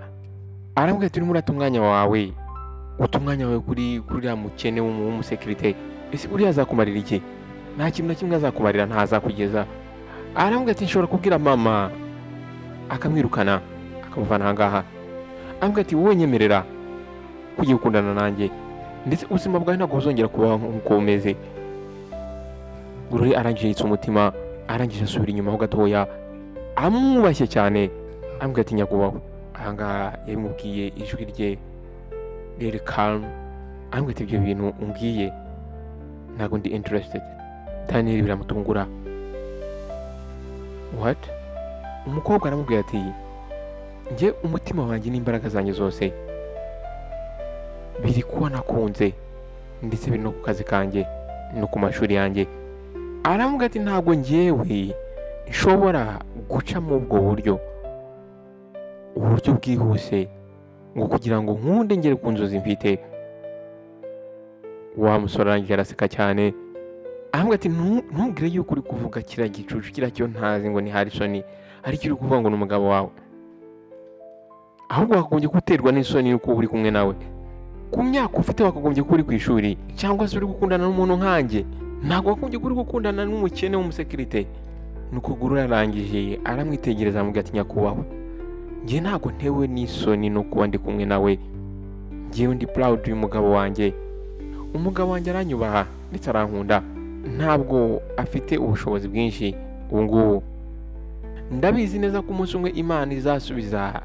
aramubwira ati: "Urimo urata umwanya wawe, uta umwanya wawe kuri uriya mukene w'umusekirite. Ese uriya azakumarira iki? Nta kintu na kimwe azakumarira, ntazakugeza." Aramubwira ati: "Nshobora kubwira mama akamwirukana, akamuvana aha ngaha." Aramubwira ati: "Wowe nyemerera kugiye gukundana nanjye, ndetse ubuzima bwawe ntabwo buzongera kubaho nk'uko bumeze." Glory arangije yitsa umutima, arangije asubira inyuma ho gatoya, amwubashye cyane, aramubwira ati: "Nyakubahwa." Ahangaha yabimubwiye ijwi rye riri calm, aramubwira ati: "Ibyo bintu umbwiye ntabwo ndi interested." Daniel biramutungura. "What?" Umukobwa aramubwira ati: "Njye umutima wanjye n'imbaraga zanjye zose biri kuba nakunze, ndetse biri no ku kazi kanjye no ku mashuri yanjye." Aramubwira ati: "Ntabwo njyewe nshobora guca muri ubwo buryo, uburyo bwihuse, ngo kugira ngo nkunde ngere ku nzozi mfite." Wa musore arangije araseka cyane, aramubwira ati: "Ntubwire yuko uri kuvuga kiriya gicucu, kiriya cyo ntazi ngo ni Harrison, ariko uri kuvuga ngo ni umugabo wawe. Ahubwo wakagombye guterwa n'isoni yuko uri kumwe nawe. Ku myaka ufite wakagombye kuba uri ku ishuri, cyangwa se uri gukundana n'umuntu nkanjye. Ntabwo wakagombye kuba uri gukundana n'umukene w'umusekirite." Nuko Glory arangije aramwitegereza, aramubwira ati: "Nyakubahwa, njye ntabwo ntewe n'isoni no kuba ndi kumwe nawe. Njyewe ndi proud y'umugabo wanjye. Umugabo wanjye aranyubaha ndetse arankunda. Ntabwo afite ubushobozi bwinshi ubu ngubu. Ndabizi neza ko umunsi umwe Imana izasubiza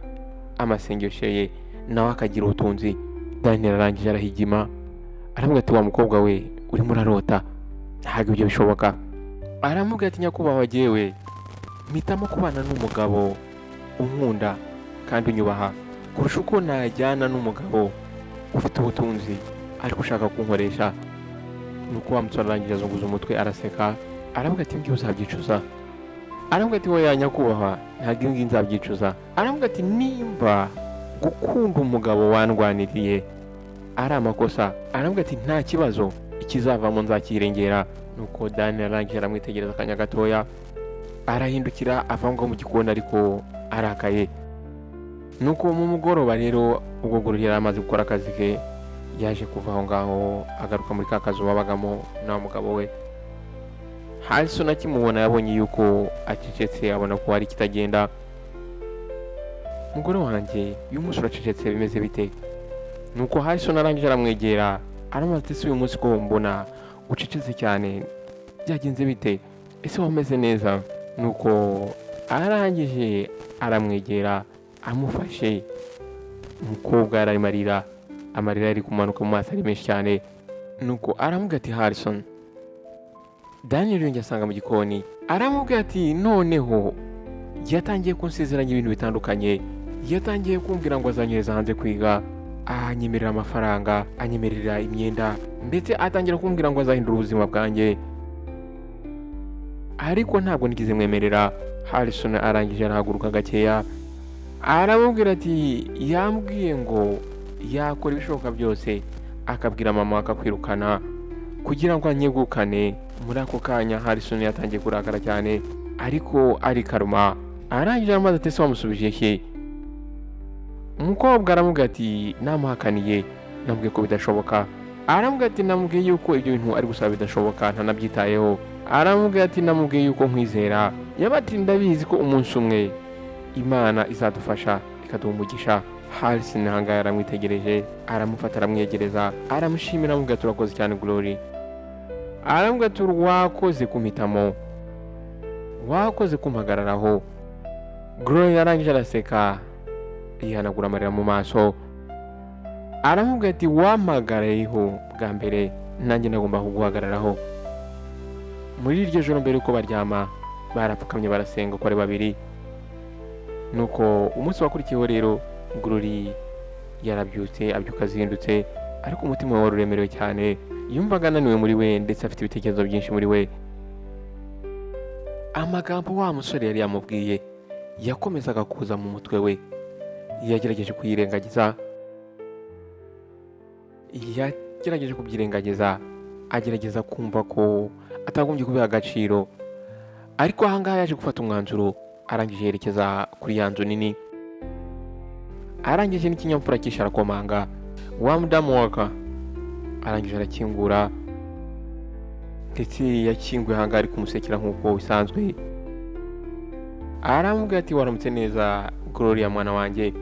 amasengesho ye, nawe akagira ubutunzi." Daniel arangije arahigima, aramubwira ati: "Wa mukobwa we, urimo urarota, ntabwo ibyo bishoboka." Aramubwira ati: "Nyakubahwa, jyewe mpitamo kubana n'umugabo unkunda kandi unyubaha kurusha uko najyana n'umugabo ufite ubutunzi ariko ushaka kunkoresha." Nuko wa musore arangije azunguza umutwe, araseka, aravuga ati: "Ngiye uzabyicuza." Aravuga ati: "Oya nyakubahwa, ntabwo ibi ngibi nzabyicuza." Aravuga ati: "Nimba gukunda umugabo wandwaniriye ari amakosa," aravuga ati, "nta kibazo, ikizavamo nzakirengera." Nuko Daniel arangije aramwitegereza akanya gatoya, arahindukira ava ngaho mu gikoni, ariko arakaye. Nuko mu mugoroba rero, ubwo Gloria yari amaze gukora akazi ke, yaje kuva aho ngaho agaruka muri ka kazu babagamo na mugabo we Harrison. Akimubona yabonye yuko acecetse, abona ko hari ikitagenda. "Mugore wanjye, uyu munsi uracecetse, bimeze bite?" Nuko Harrison arangije aramwegera, aramubaza ati: "Ese uyu munsi ko mbona ucecetse cyane, byagenze bite? Ese wameze neza?" Nuko arangije aramwegera, amufashe. Umukobwa yari arimo arira, amarira yari kumanuka mu maso ari menshi cyane. Nuko aramubwira ati: "Harrison." Daniel yongeye asanga mu gikoni, aramubwira ati: "Noneho yatangiye kunsezeranya ibintu bitandukanye, yatangiye kumbwira ngo azanyohereza hanze kwiga, anyemerera amafaranga, anyemerera imyenda, ndetse atangira kumbwira ngo azahindura ubuzima bwanjye, ariko ntabwo nigeze mwemerera." Harrison arangije arahaguruka gakeya, aramubwira ati: "Yambwiye ngo yakora ibishoboka byose akabwira mama akakwirukana kugira ngo anyegukane." Muri ako kanya Harrison yatangiye kurakara cyane, Ariko arikaruma. Arangije aramubaza ati: "Ese wamusubije he?" Umukobwa aramubwira ati: "Namuhakaniye, namubwiye ko bidashoboka." Aramubwira ati: "Namubwiye yuko ibyo bintu ari gusaba bidashoboka, ntanabyitayeho." Aramubwira ati: "Namubwiye yuko nkwizera." Yaba ati: "Ndabizi ko umunsi umwe Imana izadufasha ikaduha umugisha." Harrison ahangaha yaramwitegereje, aramufata, aramwegereza, aramushimira, aramubwira ati: "Urakoze cyane, Glory." Aramubwira ati: "Wakoze kumpitamo, wakoze kumpagararaho." Glory yarangije araseka, yihanagura amarira mu maso, aramubwira ati: "Wampagarayeho bwa mbere, nanjye nagomba kuguhagararaho." Muri iryo joro, mbere yuko baryama, barapfukamye barasenga uko ari babiri. Nuko umunsi wakurikiyeho rero, Glory yarabyutse, abyuka azindutse, ariko umutima we wari uremerewe cyane. Yumvaga ananiwe muri we, ndetse afite ibitekerezo byinshi muri we. Amagambo wa musore yari yamubwiye yakomezaga kuza mu mutwe we. Yagerageje kuyirengagiza, yagerageje kubyirengagiza, agerageza kumva ko atagombye kubiha agaciro. Ariko ahangaha yaje gufata umwanzuro. Arangije yerekeza kuri ya nzu nini, arangije n'ikinyabupfura cyinshi arakomanga. Wa mudamu waka arangije arakingura, ndetse yakinguye ahangaha ari kumusekera nk'uko bisanzwe. Aramubwira ati: "Waramutse neza, Gloria mwana wanjye."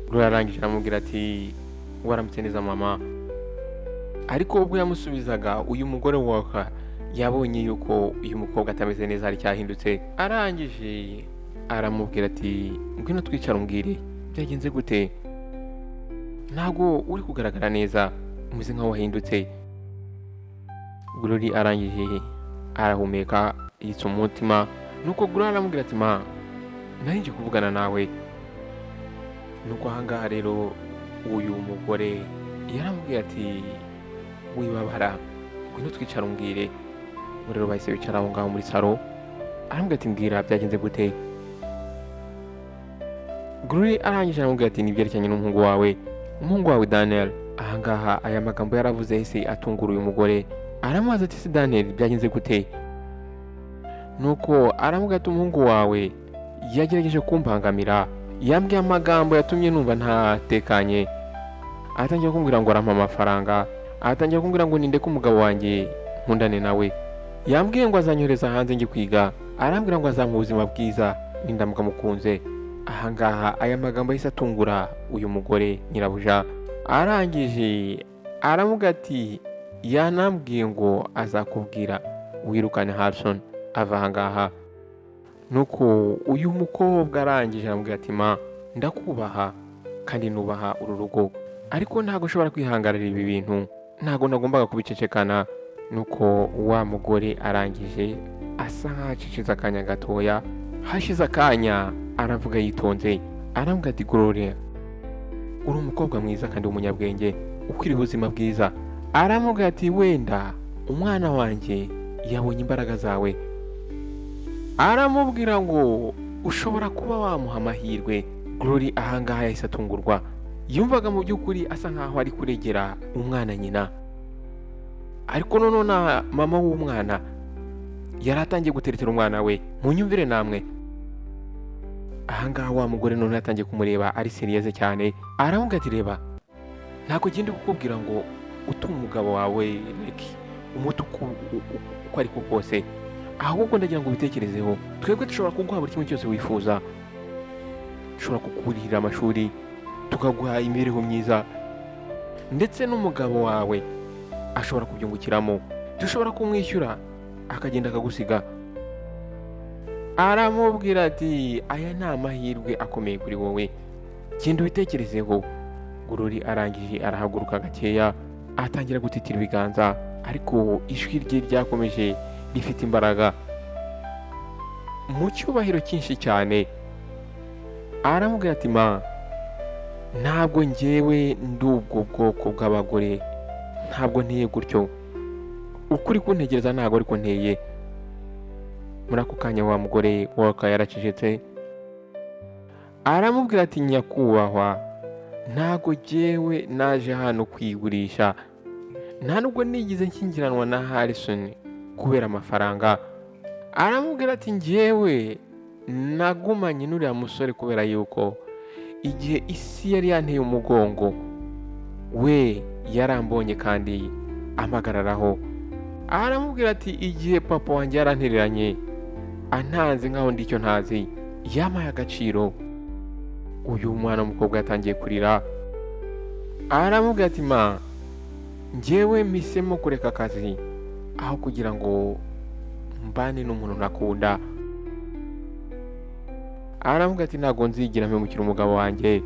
Gloria arangije aramubwira ati: "Waramutse neza, mama." Ariko ubwo yamusubizaga, uyu mugore waka yabonye yuko uyu mukobwa atameze neza, hari cyahindutse. Arangije aramubwira ati: "Ngwino twicara umbwire byagenze gute, ntabwo uri kugaragara neza, umeze nkaho wahindutse." Glory arangije arahumeka, yitsa umutima. Nuko Glory aramubwira ati: "Ma, nari nje kuvugana nawe." Nuko ahangaha rero uyu mugore yaramubwiye ati: "Wibabara, ngwino twicara umbwire." Ubwo rero bahise bicara aho ngaho muri salo, aramubwira ati: "Mbwira, byagenze gute?" Glory arangije aramubwira ati: "Nibyerekeranye n'umuhungu wawe, umuhungu wawe Daniel." Ahangaha aya magambo yaravuze yahise atungura uyu mugore. Aramubaza ati: "Se Daniel byagenze gute?" Nuko aramubwira ati: "Umuhungu wawe yagerageje kumpangamira, yambwiye amagambo yatumye numva ntatekanye. Atangira kumbwira ngo arampa amafaranga, atangira kumbwira ngo nindeke umugabo wanjye nkundane nawe, yambwiye ngo azanyohereza hanze njye kwiga, arambwira ngo azampa ubuzima bwiza nindamuka mukunze." Ahangaha aya magambo yahise atungura uyu mugore nyirabuja. Arangije aramubwira ati: "Yanambwiye ngo azakubwira wirukane Harrison ava ahangaha." Nuko uyu mukobwa arangije aramubwira ati: "Ma, ndakubaha kandi nubaha uru rugo, ariko ntabwo ushobora kwihanganira ibi bintu, ntabwo nagombaga kubicecekana." Nuko wa mugore arangije asa nkaho acecetse akanya gatoya. Hashize akanya aravuga yitonze, arambwira ati: "Gloria, uri umukobwa mwiza kandi w'umunyabwenge, ukwiriye ubuzima bwiza." Aramubwira ati: "Wenda umwana wanjye yabonye imbaraga zawe." Aramubwira ngo ushobora kuba wamuha amahirwe. Glory ahangaha yahise atungurwa. Yumvaga mu by'ukuri asa nkaho ari kuregera umwana nyina, ariko noneho na mama w'umwana yari atangiye guteretera umwana we. Munyumvire namwe. Ahangaha wa mugore none yatangiye kumureba ari sérieux cyane, aramubwira ati: "Reba, ntabwo ngenda kukubwira ngo utume umugabo wawe, like, umuti uko ariko kose, ahubwo ndagira ngo ubitekerezeho. Twebwe dushobora kuguha buri kimwe cyose wifuza, dushobora kukurihira amashuri, tukaguha imibereho myiza, ndetse n'umugabo wawe ashobora kubyungukiramo, dushobora kumwishyura akagenda akagusiga." Aramubwira ati: "Aya ni amahirwe akomeye kuri wowe, genda ubitekerezeho." Glory arangije arahaguruka gakeya, atangira gutitira ibiganza, ariko ijwi rye ryakomeje rifite imbaraga. Mu cyubahiro cyinshi cyane aramubwira ati: "Ma, ntabwo ngewe ndi ubwo bwoko bw'abagore, ntabwo nteye gutyo, ukuri kuntegereza ntabwo ariko nteye." Muri ako kanya wa mugore waka yaracecetse. Aramubwira ati: "Nyakubahwa, ntabwo jyewe naje hano kwigurisha, nta nubwo nigeze nshyingiranwa na Harrison kubera amafaranga." Aramubwira ati njyewe nagumanye n'uriya musore kubera yuko igihe isi yari yanteye umugongo we yarambonye kandi ampagararaho. Aramubwira ati igihe papa wanjye yarantereranye antanze nkaho ndi icyo ntazi, yampaye agaciro. Uyu mwana w'umukobwa yatangiye kurira. Aramubwira ati ma, njyewe mpisemo kureka akazi aho kugira ngo mbane n'umuntu ntakunda. Aramubwira ati ntabwo nzigera mpemukira umugabo wanjye,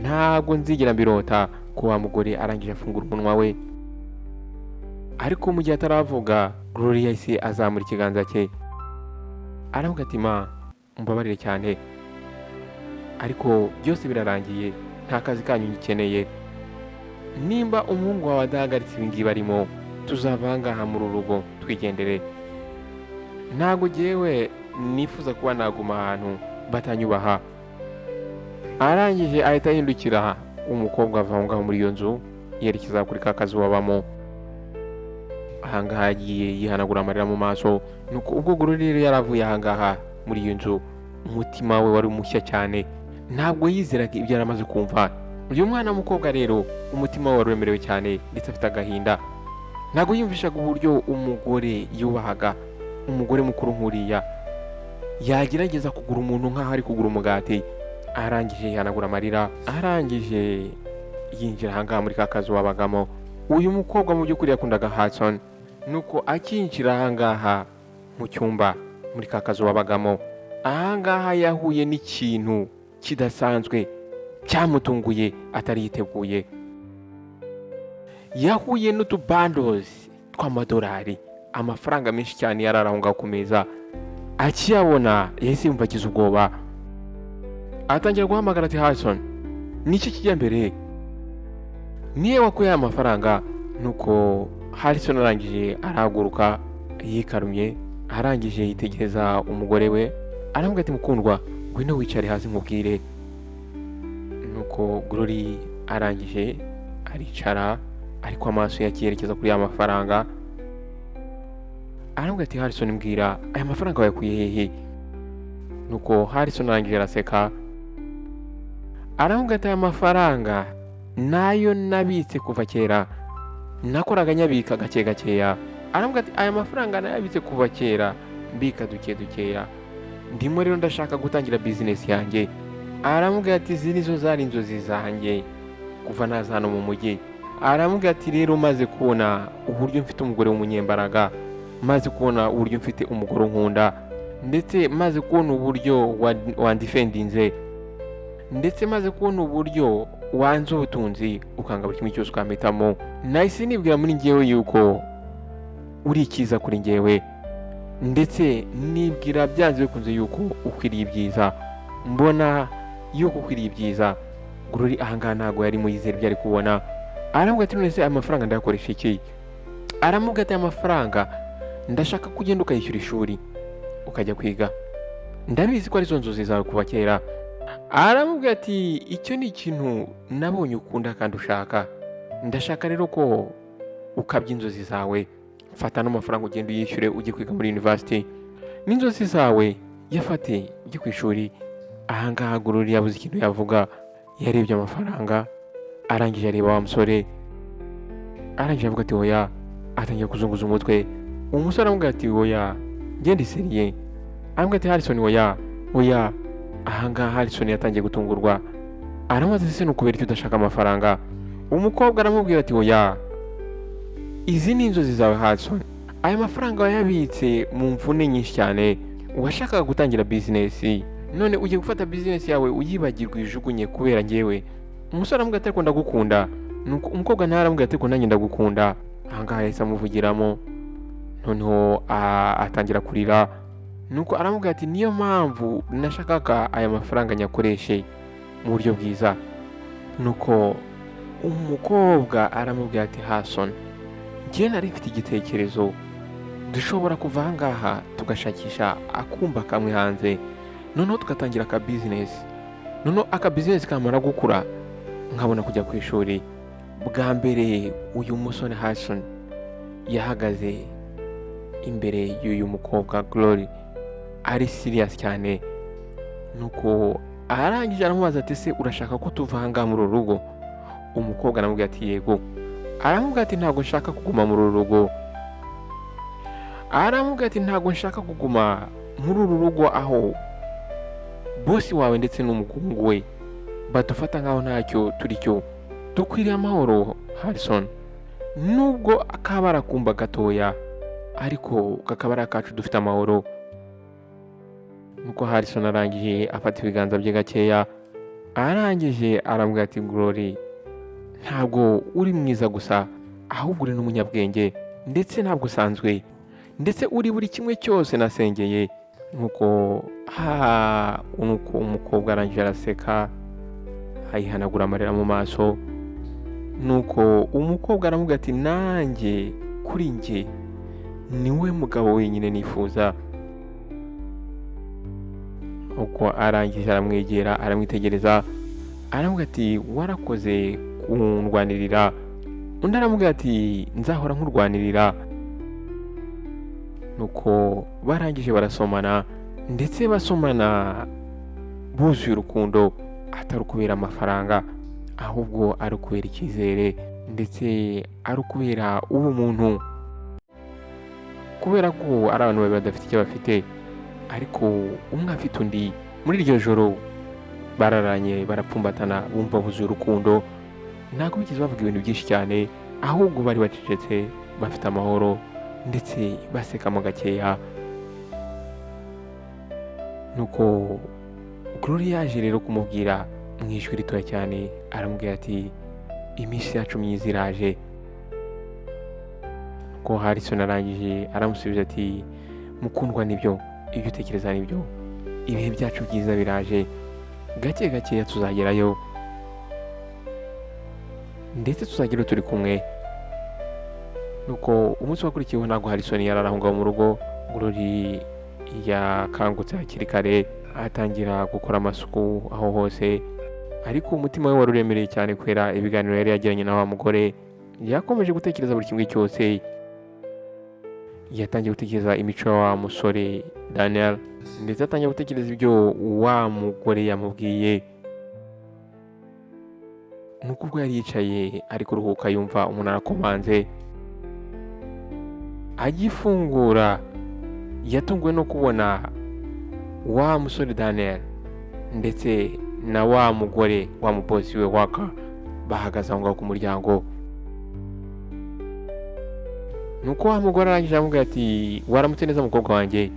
ntabwo nzigera mbirota. Ko wa mugore arangije afungura umunwa we, ariko mu gihe ataravuga Gloria yahise azamura ikiganza cye, aravuga ati ma, mumbabarire cyane, ariko byose birarangiye, nta kazi kanyu ngikeneye. Nimba umuhungu wawe adahagaritse ibi ngibi arimo, tuzava aha ngaha muri uru rugo twigendere. Ntabwo jyewe nifuza kuba naguma ahantu batanyubaha. Arangije ahita ahindukira, umukobwa ava aho ngaho muri iyo nzu yerekeza kuri ka kazu babamo. Aha ngaha yagiye yihanagura amarira mu maso. Nuko ubwo Gloria rero yaravuye aha ngaha muri iyo nzu, umutima we wari mushya cyane, ntabwo yizeraga ibyo yari amaze kumva. Uyu mwana w'umukobwa rero umutima we wari uremerewe cyane ndetse afite agahinda. Ntabwo yiyumvishaga uburyo umugore yubahaga, umugore mukuru nk'uriya yagerageza kugura umuntu nk'aho ari kugura umugati. Arangije yihanagura amarira, arangije yinjira aha ngaha muri ka kazu wabagamo. Uyu mukobwa mu by'ukuri yakundaga Hudson. Nuko akinjira aha ngaha mu cyumba muri ka kazu wabagamo, aha ngaha yahuye n'ikintu kidasanzwe cyamutunguye atari yiteguye. Yahuye n'utubandozi tw'amadolari, amafaranga menshi cyane yari ari aho ngaho ku meza. Akiyabona yahise yumva agize ubwoba, atangira guhamagara ati Hudson, niki kijya mbere? Niyo wakuye aya mafaranga? Nuko Harrison arangije arahaguruka yikarumye, arangije yitegereza umugore we, aramubwira ati mukundwa, ngwino wicare hasi nkubwire. Nuko Glory arangije aricara, ariko amaso ye akiyerekeza kuri ya mafaranga. Aramubwira ati Harrison, mbwira, aya mafaranga wayakuye hehe? Nuko Harrison arangije araseka, aramubwira ati aya mafaranga nayo nabitse kuva kera, nakoraga nyabika gake gakeya. Aramubwira ati aya mafaranga nayabitse kuva kera, mbika duke dukeya, ndimo rero ndashaka gutangira bizinesi yanjye. Aramubwira ati izi nizo zari inzozi zanjye kuva naza hano mu mujyi. Aramubwira ati rero maze kubona uburyo mfite umugore w'umunyembaraga, maze kubona uburyo mfite umugore unkunda, ndetse maze kubona uburyo wandifendinze, ndetse maze kubona uburyo wanze ubutunzi ukanga buri kimwe cyose ukampitamo, nahise nibwira muri njyewe yuko uri icyiza kuri njyewe, ndetse nibwira byanze bikunze yuko ukwiriye ibyiza, mbona yuko ukwiriye ibyiza. Glory ahangaha ntabwo yari muyizera ibyo ari kubona. Aramubwira ati none se aya mafaranga ndayakoresha iki? Aramubwira ati aya mafaranga ndashaka ko ugenda ukayishyura ishuri ukajya kwiga, ndabizi ko arizo nzozi zawe kuva kera. Aramubwira ati icyo ni ikintu nabonye ukunda kandi ushaka, ndashaka rero ko ukabya inzozi zawe, fata n'amafaranga ugenda uyishyure ujye kwiga muri university, n'inzozi zawe yafate ujye ku ishuri. Ahangaha Glory yabuze ikintu yavuga, yarebye amafaranga, arangije areba wa musore, arangije avuga ati oya, atangira kuzunguza umutwe. Umusore aramubwira ati oya, ngende sérieux. Aramubwira ati Harrison, oya oya. Ahangaha Harrison yatangiye gutungurwa, aramubaza ese ni ukubera icyo udashaka amafaranga? Umukobwa aramubwira ati oya, izi ni inzozi zawe Harrison, aya mafaranga wayabitse mu mvune nyinshi cyane, washakaga gutangira bizinesi, none ugiye gufata bizinesi yawe uyibagirwe uyijugunye kubera njyewe. Umusore aramubwira ati ariko ndagukunda. Nuko umukobwa nawe aramubwira ati ariko nanjye ndagukunda. Ahangaha yahise amuvugiramo, noneho atangira kurira. Nuko aramubwira ati niyo mpamvu nashakaga aya mafaranga nyakoreshe mu buryo bwiza. Nuko umukobwa aramubwira ati Harrison, njye nari mfite igitekerezo, dushobora kuva aha ngaha tugashakisha akumba kamwe hanze, noneho tugatangira aka bizinesi, noneho aka bizinesi kamara gukura nkabona kujya ku ishuri. Bwa mbere uyu musore Harrison yahagaze imbere y'uyu mukobwa Glory. Ari serious cyane. Nuko arangije aramubaza ati: "Se urashaka ko tuva aha ngaha muri uru rugo?" Umukobwa aramubwira ati: "Yego." Aramubwira ati: "Ntabwo nshaka kuguma muri uru rugo." Aramubwira ati: "Ntabwo nshaka kuguma muri uru rugo aho boss wawe ndetse n'umuhungu we badufata nkaho ntacyo turi cyo. Dukwiriye amahoro, Harrison, nubwo kaba ari akumba gatoya, ariko kakaba ari akacu, dufite amahoro." Nuko Harrison arangije afata ibiganza bye gakeya, arangije arambwira ati: "Glory, ntabwo uri mwiza gusa, ahubwo uri n'umunyabwenge, ndetse ntabwo usanzwe, ndetse uri buri kimwe cyose nasengeye." Nuko umukobwa arangije araseka, ayihanagura amarira mu maso. Nuko umukobwa aramubwira ati: "Nanjye kuri njye niwe mugabo wenyine nifuza." Uko arangije aramwegera, aramwitegereza, aramubwira ati: "Warakoze kundwanirira." Undi aramubwira ati: "Nzahora nkurwanirira." Nuko barangije barasomana, ndetse basomana buzuye urukundo, atari ukubera amafaranga, ahubwo ari ukubera icyizere, ndetse ari ukubera ubumuntu, kubera ko ari abantu babiri badafite icyo bafite, ariko umwe afite undi. Muri iryo joro bararanye, barapfumbatana, bumva buzuye urukundo. Ntabwo bigeze bavuga ibintu byinshi cyane, ahubwo bari bacecetse, bafite amahoro, ndetse basekamo gakeya. Nuko Gloria yaje rero kumubwira mu ijwi ritoya cyane, aramubwira ati: "Iminsi yacu myiza iraje." Ko Harrison arangije aramusubiza ati: "Mukundwa, nibyo, ibyo utekereza nibyo, ibihe byacu byiza biraje, gake gakeya tuzagerayo, ndetse tuzagerayo turi kumwe." Nuko umunsi wakurikiyeho ntabwo Harrison yari aho ngaho mu rugo. Glory yakangutse hakiri kare, atangira gukora amasuku aho hose, ariko umutima we wari uremereye cyane kubera ibiganiro yari yagiranye na wa mugore. Yakomeje gutekereza buri kimwe cyose. Yatangiye gutekereza imico ya wa musore Daniel, ndetse atangiye gutekereza ibyo wa mugore yamubwiye. Nuko ubwo yari yicaye ari kuruhuka, yumva umuntu arakomanze. Agifungura yatunguwe no kubona wa musore Daniel ndetse na wa mugore wa mubosi we Waka bahagaze aho ngaho ku muryango. Nuko wa mugore arangije aramubwira ati: "Waramutse neza, mukobwa wanjye."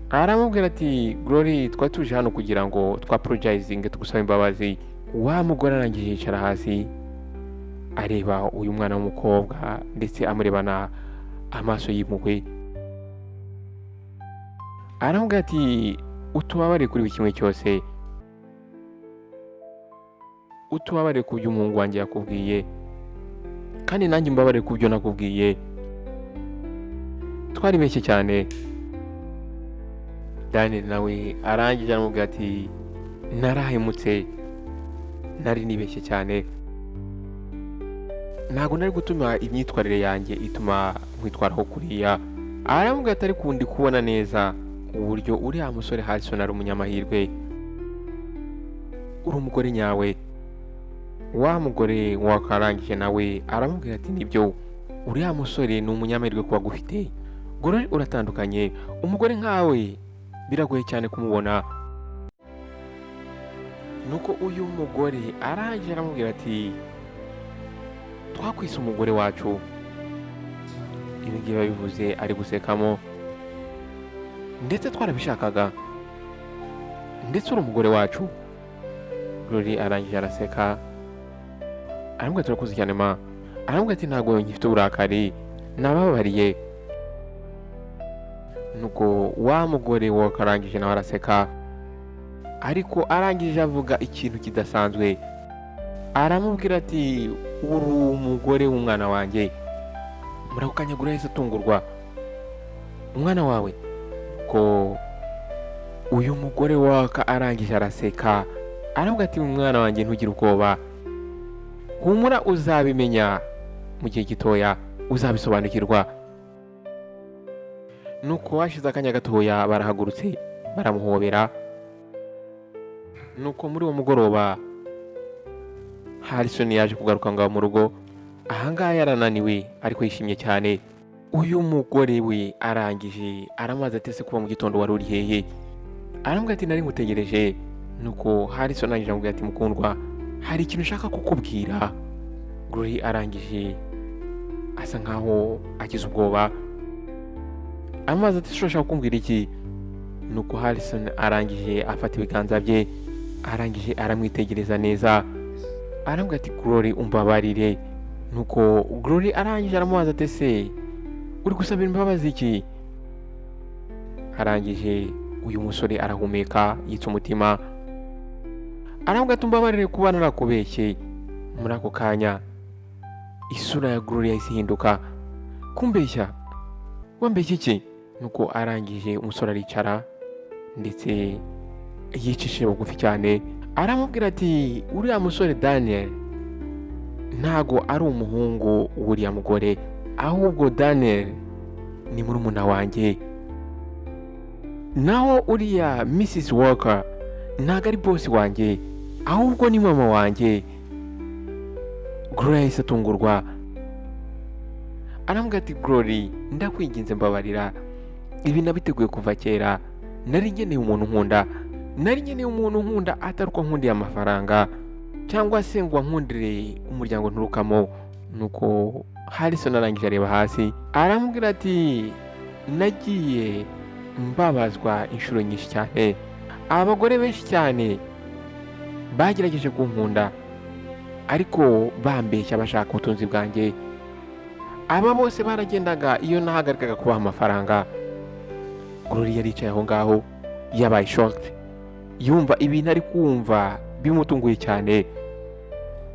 Aramubwira ati: "Glory, twari tuje hano kugira ngo twapologizinge, tugusaba imbabazi." Wa mugore arangije yicara hasi, areba uyu mwana w'umukobwa, ndetse amurebana amaso y'impuhwe, aramubwira ati: "Utubabare kuri buri kimwe cyose, utubabare ku byo umuhungu wanjye yakubwiye, kandi nanjye umbabare ku byo nakubwiye. Twaribeshye cyane." Daniel nawe arangije aramubwira ati: "Narahemutse, nari nibeshye cyane, ntabwo nari gutuma imyitwarire yanjye ituma nkwitwaraho kuriya." Aramubwira ati: "Ariko ndi kubona neza uburyo uriya musore Harrison ari umunyamahirwe, uri umugore nyawe." Wa mugore wakarangije nawe aramubwira ati: "Nibyo, uriya musore ni umunyamahirwe kuba agufite. Glory, uratandukanye, umugore nkawe biragoye cyane kumubona." Nuko uyu mugore arangije aramubwira ati: "Twakwise umugore wacu." Ibi ngibi babivuze ari gusekamo. "Ndetse twarabishakaga, ndetse uri umugore wacu." Glory arangije araseka, aramubwira ati: "Urakoze cyane, ma." Aramubwira ati: "Ntabwo ngifite uburakari, nababariye." Nuko wa mugore wakarangije nawe araseka, ariko arangije avuga ikintu kidasanzwe, aramubwira ati: "Uri umugore w'umwana wanjye." Muri ako kanya Glory yahise atungurwa. "Umwana wawe?" Ko uyu mugore waka arangije araseka, aravuga ati: "Umwana wanjye, ntugire ubwoba, humura, uzabimenya mu gihe gitoya, uzabisobanukirwa." Nuko hashize akanya gatoya barahagurutse baramuhobera. Nuko muri uwo mugoroba Harrison yaje kugaruka ngaho mu rugo. Ahangaha yarananiwe ariko yishimye cyane. Uyu mugore we arangije aramaze atese kuba mu gitondo wari uri hehe? Arambwira ati nari nkutegereje. Nuko Harrison arangije amubwira ati mukundwa, hari ikintu ushaka kukubwira. Glory arangije asa nkaho agize ubwoba, amazi ati ushaka kumbwira iki? Nuko Harrison arangije afata ibiganza bye, arangije aramwitegereza neza, arambwira ati Glory umbabarire. Nuko Glory arangije aramubaza ati ese uri gusabira imbabazi iki? Arangije uyu musore arahumeka yitsa umutima, arambwira ati umbabarire kuba narakubeshye. Muri ako kanya isura ya Glory yahise ihinduka. Kumbeshya? Wambeshya iki? Nuko arangije umusore aricara ndetse yicishije bugufi cyane, aramubwira ati uriya musore Daniel ntago ari umuhungu w'uriya mugore, ahubwo Daniel ni murumuna wanjye, naho uriya Mrs Walker ntago ari boss wanjye, ahubwo ni mama wanjye. Glory yahise atungurwa, arambwira ati Glory ndakwinginze mbabarira, ibi nabiteguye kuva kera, nari ngeneye umuntu nkunda, nari ngeneye umuntu nkunda atari uko nkundiye amafaranga cyangwa se ngo ankundire umuryango nturukamo. Nuko Harrison arangije areba hasi, aramubwira ati nagiye mbabazwa inshuro nyinshi cyane, abagore benshi cyane bagerageje kunkunda ariko bambeshya bashaka ubutunzi bwanjye, aba bose baragendaga iyo nahagarikaga kubaha amafaranga. Glory yaricaye aho ngaho yabaye shocked, yumva ibintu ari kumva bimutunguye cyane.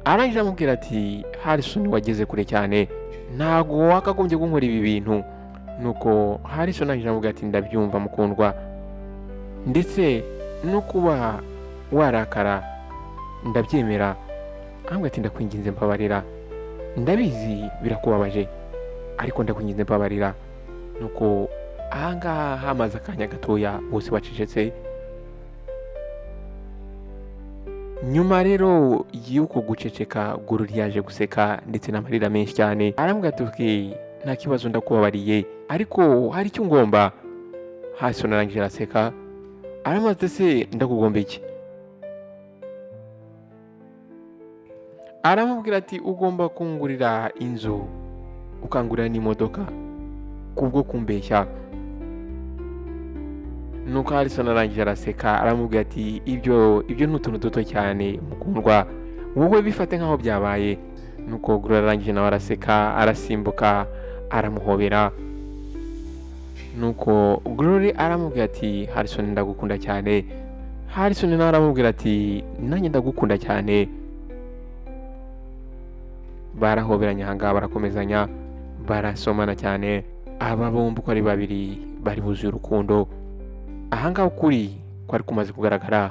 Arangije amubwira ati Harrison wageze kure cyane, ntago wakagombye kunkora ibi bintu. Nuko Harrison arangije amubwira ati ndabyumva mukundwa, ndetse no kuba warakara ndabyemera. Arambwira ati ndakwinginze mbabarira, ndabizi birakubabaje ariko ndakwinginze mbabarira. Nuko ahangaha hamaze akanya gatoya bose bacecetse. Nyuma rero y'uko guceceka Glory yaje guseka ndetse n'amarira menshi cyane, arambwira ati okay, nta kibazo ndakubabariye ariko hari icyo ngomba. Harrison arangije araseka, aramaze se ndakugomba iki? Aramubwira ati ugomba kungurira inzu ukangurira n'imodoka kubwo kumbeshya. Nuko Harrison arangije araseka, aramubwira ati ibyo ni utuntu duto cyane mukundwa, wowe bifate nkaho byabaye. Nuko Glory arangije nawe araseka, arasimbuka, aramuhobera. Nuko Glory aramubwira ati Harrison ndagukunda cyane. Harrison nawe aramubwira ati nanjye ndagukunda cyane. Barahoberanye ahangaha barakomezanya, barasomana cyane. Aba bombi uko ari babiri bari buzuye urukundo. Ahangaha ukuri kwari kumaze kugaragara,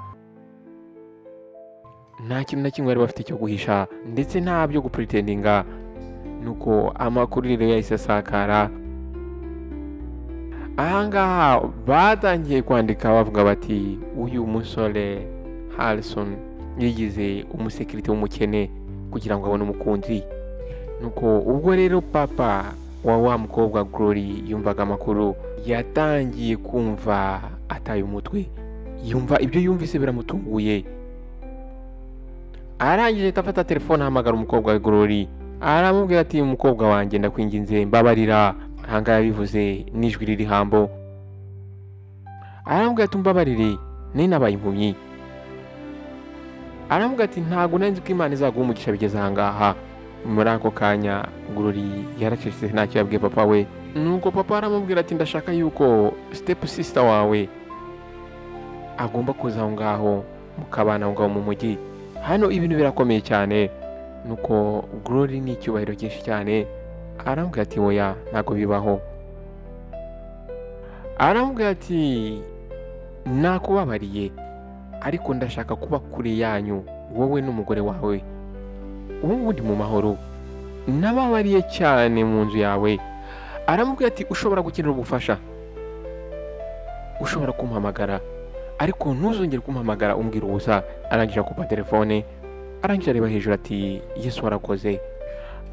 nta kintu na kimwe bari bafite cyo guhisha ndetse nta byo gupuritendinga. Nuko amakuru rero yahise asakara. Ahangaha batangiye kwandika bavuga bati uyu musore Harrison yigize umusekirite w'umukene kugira ngo abone umukunzi. Nuko ubwo rero papa wa mukobwa Glory yumvaga amakuru, yatangiye kumva ataye umutwe, yumva ibyo yumvise biramutunguye. Arangije afata telefone ahamagara umukobwa wa Glory, aramubwira ati umukobwa wanjye ndakwinginze mbabarira. Ahangaha yabivuze n'ijwi riri hambo, aramubwira ati umbabarire nari nabaye impumyi. Aramubwira ati ntabwo nari nzi ko Imana izaguha umugisha bigeze ahangaha. Muri ako kanya Glory yaracecetse ntacyo yabwiye papa we. Nuko papa aramubwira ati ndashaka yuko step sister wawe agomba kuza aho ngaho mukabana aho ngaho mu mujyi, hano ibintu birakomeye cyane. Nuko Glory ni icyubahiro cyinshi cyane, arambwira ati oya ntabwo bibaho. Arambwira ati nakubabariye ariko ndashaka kuba kure yanyu wowe n'umugore wawe, ubu ngubu ndi mu mahoro, nababariye cyane mu nzu yawe. Aramubwira ati ushobora gukenera ubufasha, Ushobora kumpamagara, ariko ntuzongere kumpamagara umbwira ubusa." Arangije akupa telefone, arangije areba hejuru ati: "Yesu warakoze."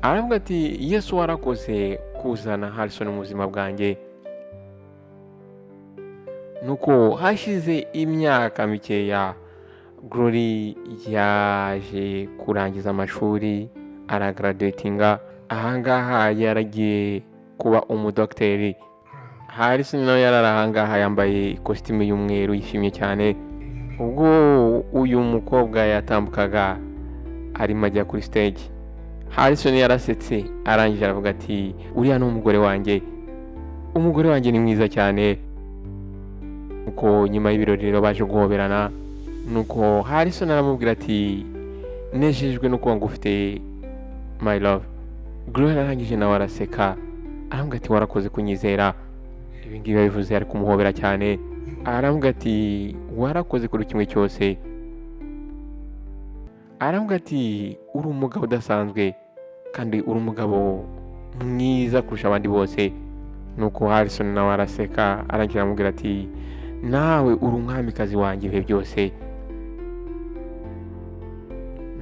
Aravuga ati: "Yesu warakoze kuzana Harrison mu buzima bwanjye." Nuko hashize imyaka mikeya, Glory yaje kurangiza amashuri, aragraduatinga. Ahangaha yaragiye kuba umudogiteri. Harrison nawe yari ahangaha yambaye ikositimu y'umweru, yishimye cyane. Ubwo uyu mukobwa yatambukaga arimo ajya kuri stage, Harrison yarasetse, arangije aravuga ati: "Uriya ni umugore wanjye, umugore wanjye ni mwiza cyane." Nuko nyuma y'ibirori rero baje guhoberana. Nuko Harrison aramubwira ati: "Nejejwe no kuba ngufite, my love." Gloria arangije nawe araseka, aramubwira ati: "Warakoze kunyizera." Ibi ngibi yabivuze ari kumuhobera cyane. Aramubwira ati: "Warakoze kuri kimwe cyose." Aramubwira ati: "Uri umugabo udasanzwe kandi uri umugabo mwiza kurusha abandi bose." Nuko Harrison nawe araseka, arangira aramubwira ati: "Nawe uri umwamikazi wanjye ibihe byose."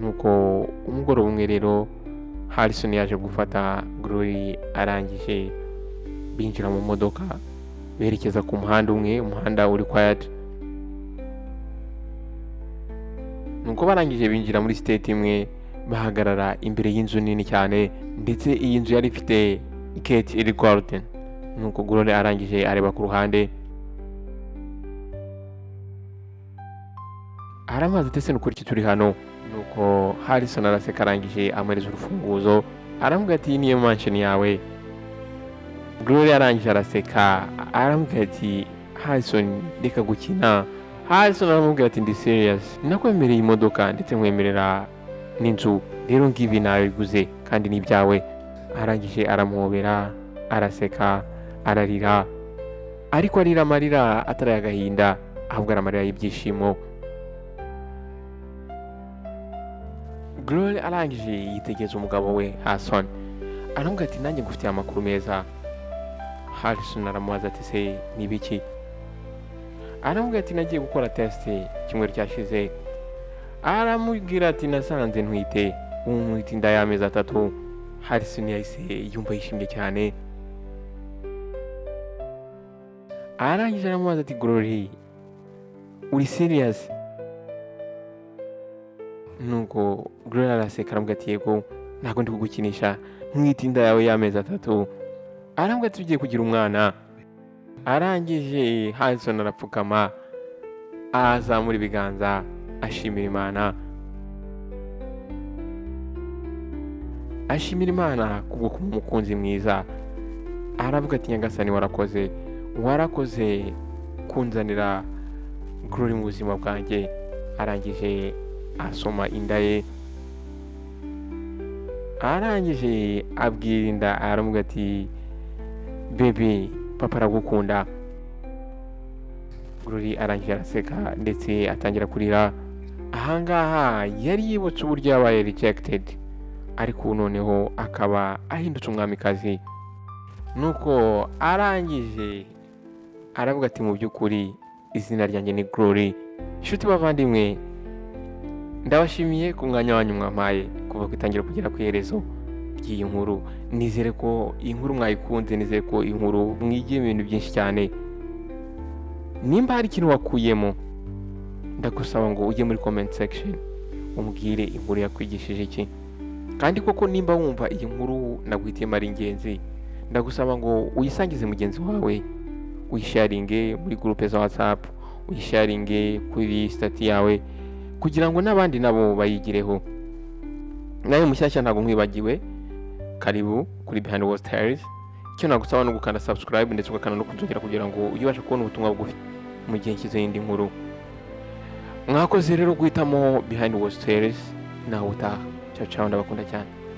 Nuko umugoroba umwe rero, Harrison yaje gufata Glory, arangije binjira mu modoka, berekeza ku muhanda umwe, umuhanda uri quiet. Nuko barangije binjira muri state imwe, bahagarara imbere y'inzu nini cyane, ndetse iyi nzu yari ifite gate iri golden. Nuko Glory arangije areba ku ruhande, aramubaza ati: "Ese nukuri iki turi hano?" Nuko Harrison araseka, arangije amuhereza urufunguzo, aramubwira ati: "Iyi niyo mansion yawe." Gloria arangije araseka, aramubwira ati: "Harrison, reka gukina." Harrison aramubwira ati: "Ndi serious, nakwemereye imodoka ndetse nkwemerera n'inzu, rero ngibi nabiguze kandi ni ibyawe." Arangije aramuhobera, araseka, ararira, ariko arira amarira atari agahinda, ahubwo ari amarira y'ibyishimo. Gloria arangije yitegereza umugabo we Harrison, aramubwira ati: "Nanjye ngufitiye amakuru meza." Harrison aramubaza ati: "Se ni ibiki?" Aramubwira ati: "Nagiye gukora test icyumweru cyashize." Aramubwira ati: "Nasanze ntwite, ubu ntwite inda y'amezi 3." Harrison yahise yumva yishimye cyane, arangije aramubaza ati: "Glory, uri serious?" Nuko Gloria araseka, aramubwira ati: "Yego, ntabwo ndi kugukinisha, ntwite inda yawe y'amezi 3." Arambwira ati: "Tugiye kugira umwana." Arangije Harrison arapfukama, azamura ibiganza, ashimira Imana, ashimira Imana kubwo kuba umukunzi mwiza. Aravuga ati: "Nyagasani, warakoze, warakoze kunzanira Glory mu buzima bwanjye." Arangije asoma inda ye, arangije abwira inda, aramubwira ati: "Bebe, papa aragukunda." Glory arangije araseka ndetse atangira kurira. Ahangaha yari yibutse uburyo yabaye rejected, ariko ubu noneho akaba ahindutse umwamikazi. Nuko arangije aravuga ati: "Mu by'ukuri izina ryanjye ni Glory." Inshuti bavandimwe, ndabashimiye ku mwanya wanyu mwampaye kuva ku itangira kugera ku iherezo ry'iyi nkuru. Nizere ko iyi nkuru mwayikunze, nizere ko iyi nkuru mwigiye ibintu byinshi cyane. Nimba hari ikintu wakuyemo, ndagusaba ngo ujye muri comment section umbwire inkuru yakwigishije iki. Kandi koko nimba wumva iyi nkuru naguhitiyemo ari ingenzi, ndagusaba ngo uyisangize mugenzi wawe, uyisharinge muri groupe za WhatsApp, uyisharinge kuri stati yawe, kugira ngo n'abandi nabo bayigireho. Nawe mushyashya ntabwo nkwibagiwe, karibu kuri Behind World Tales. Icyo nagusaba ni ugukanda subscribe ndetse ugakanda no kunzogera kugira ngo ujye ubasha kubona ubutumwa bugufi mu gihe nshyizeho indi nkuru. Mwakoze rero guhitamo Behind World Tales. Nawe utaha. Ciao ciao, ndabakunda cyane.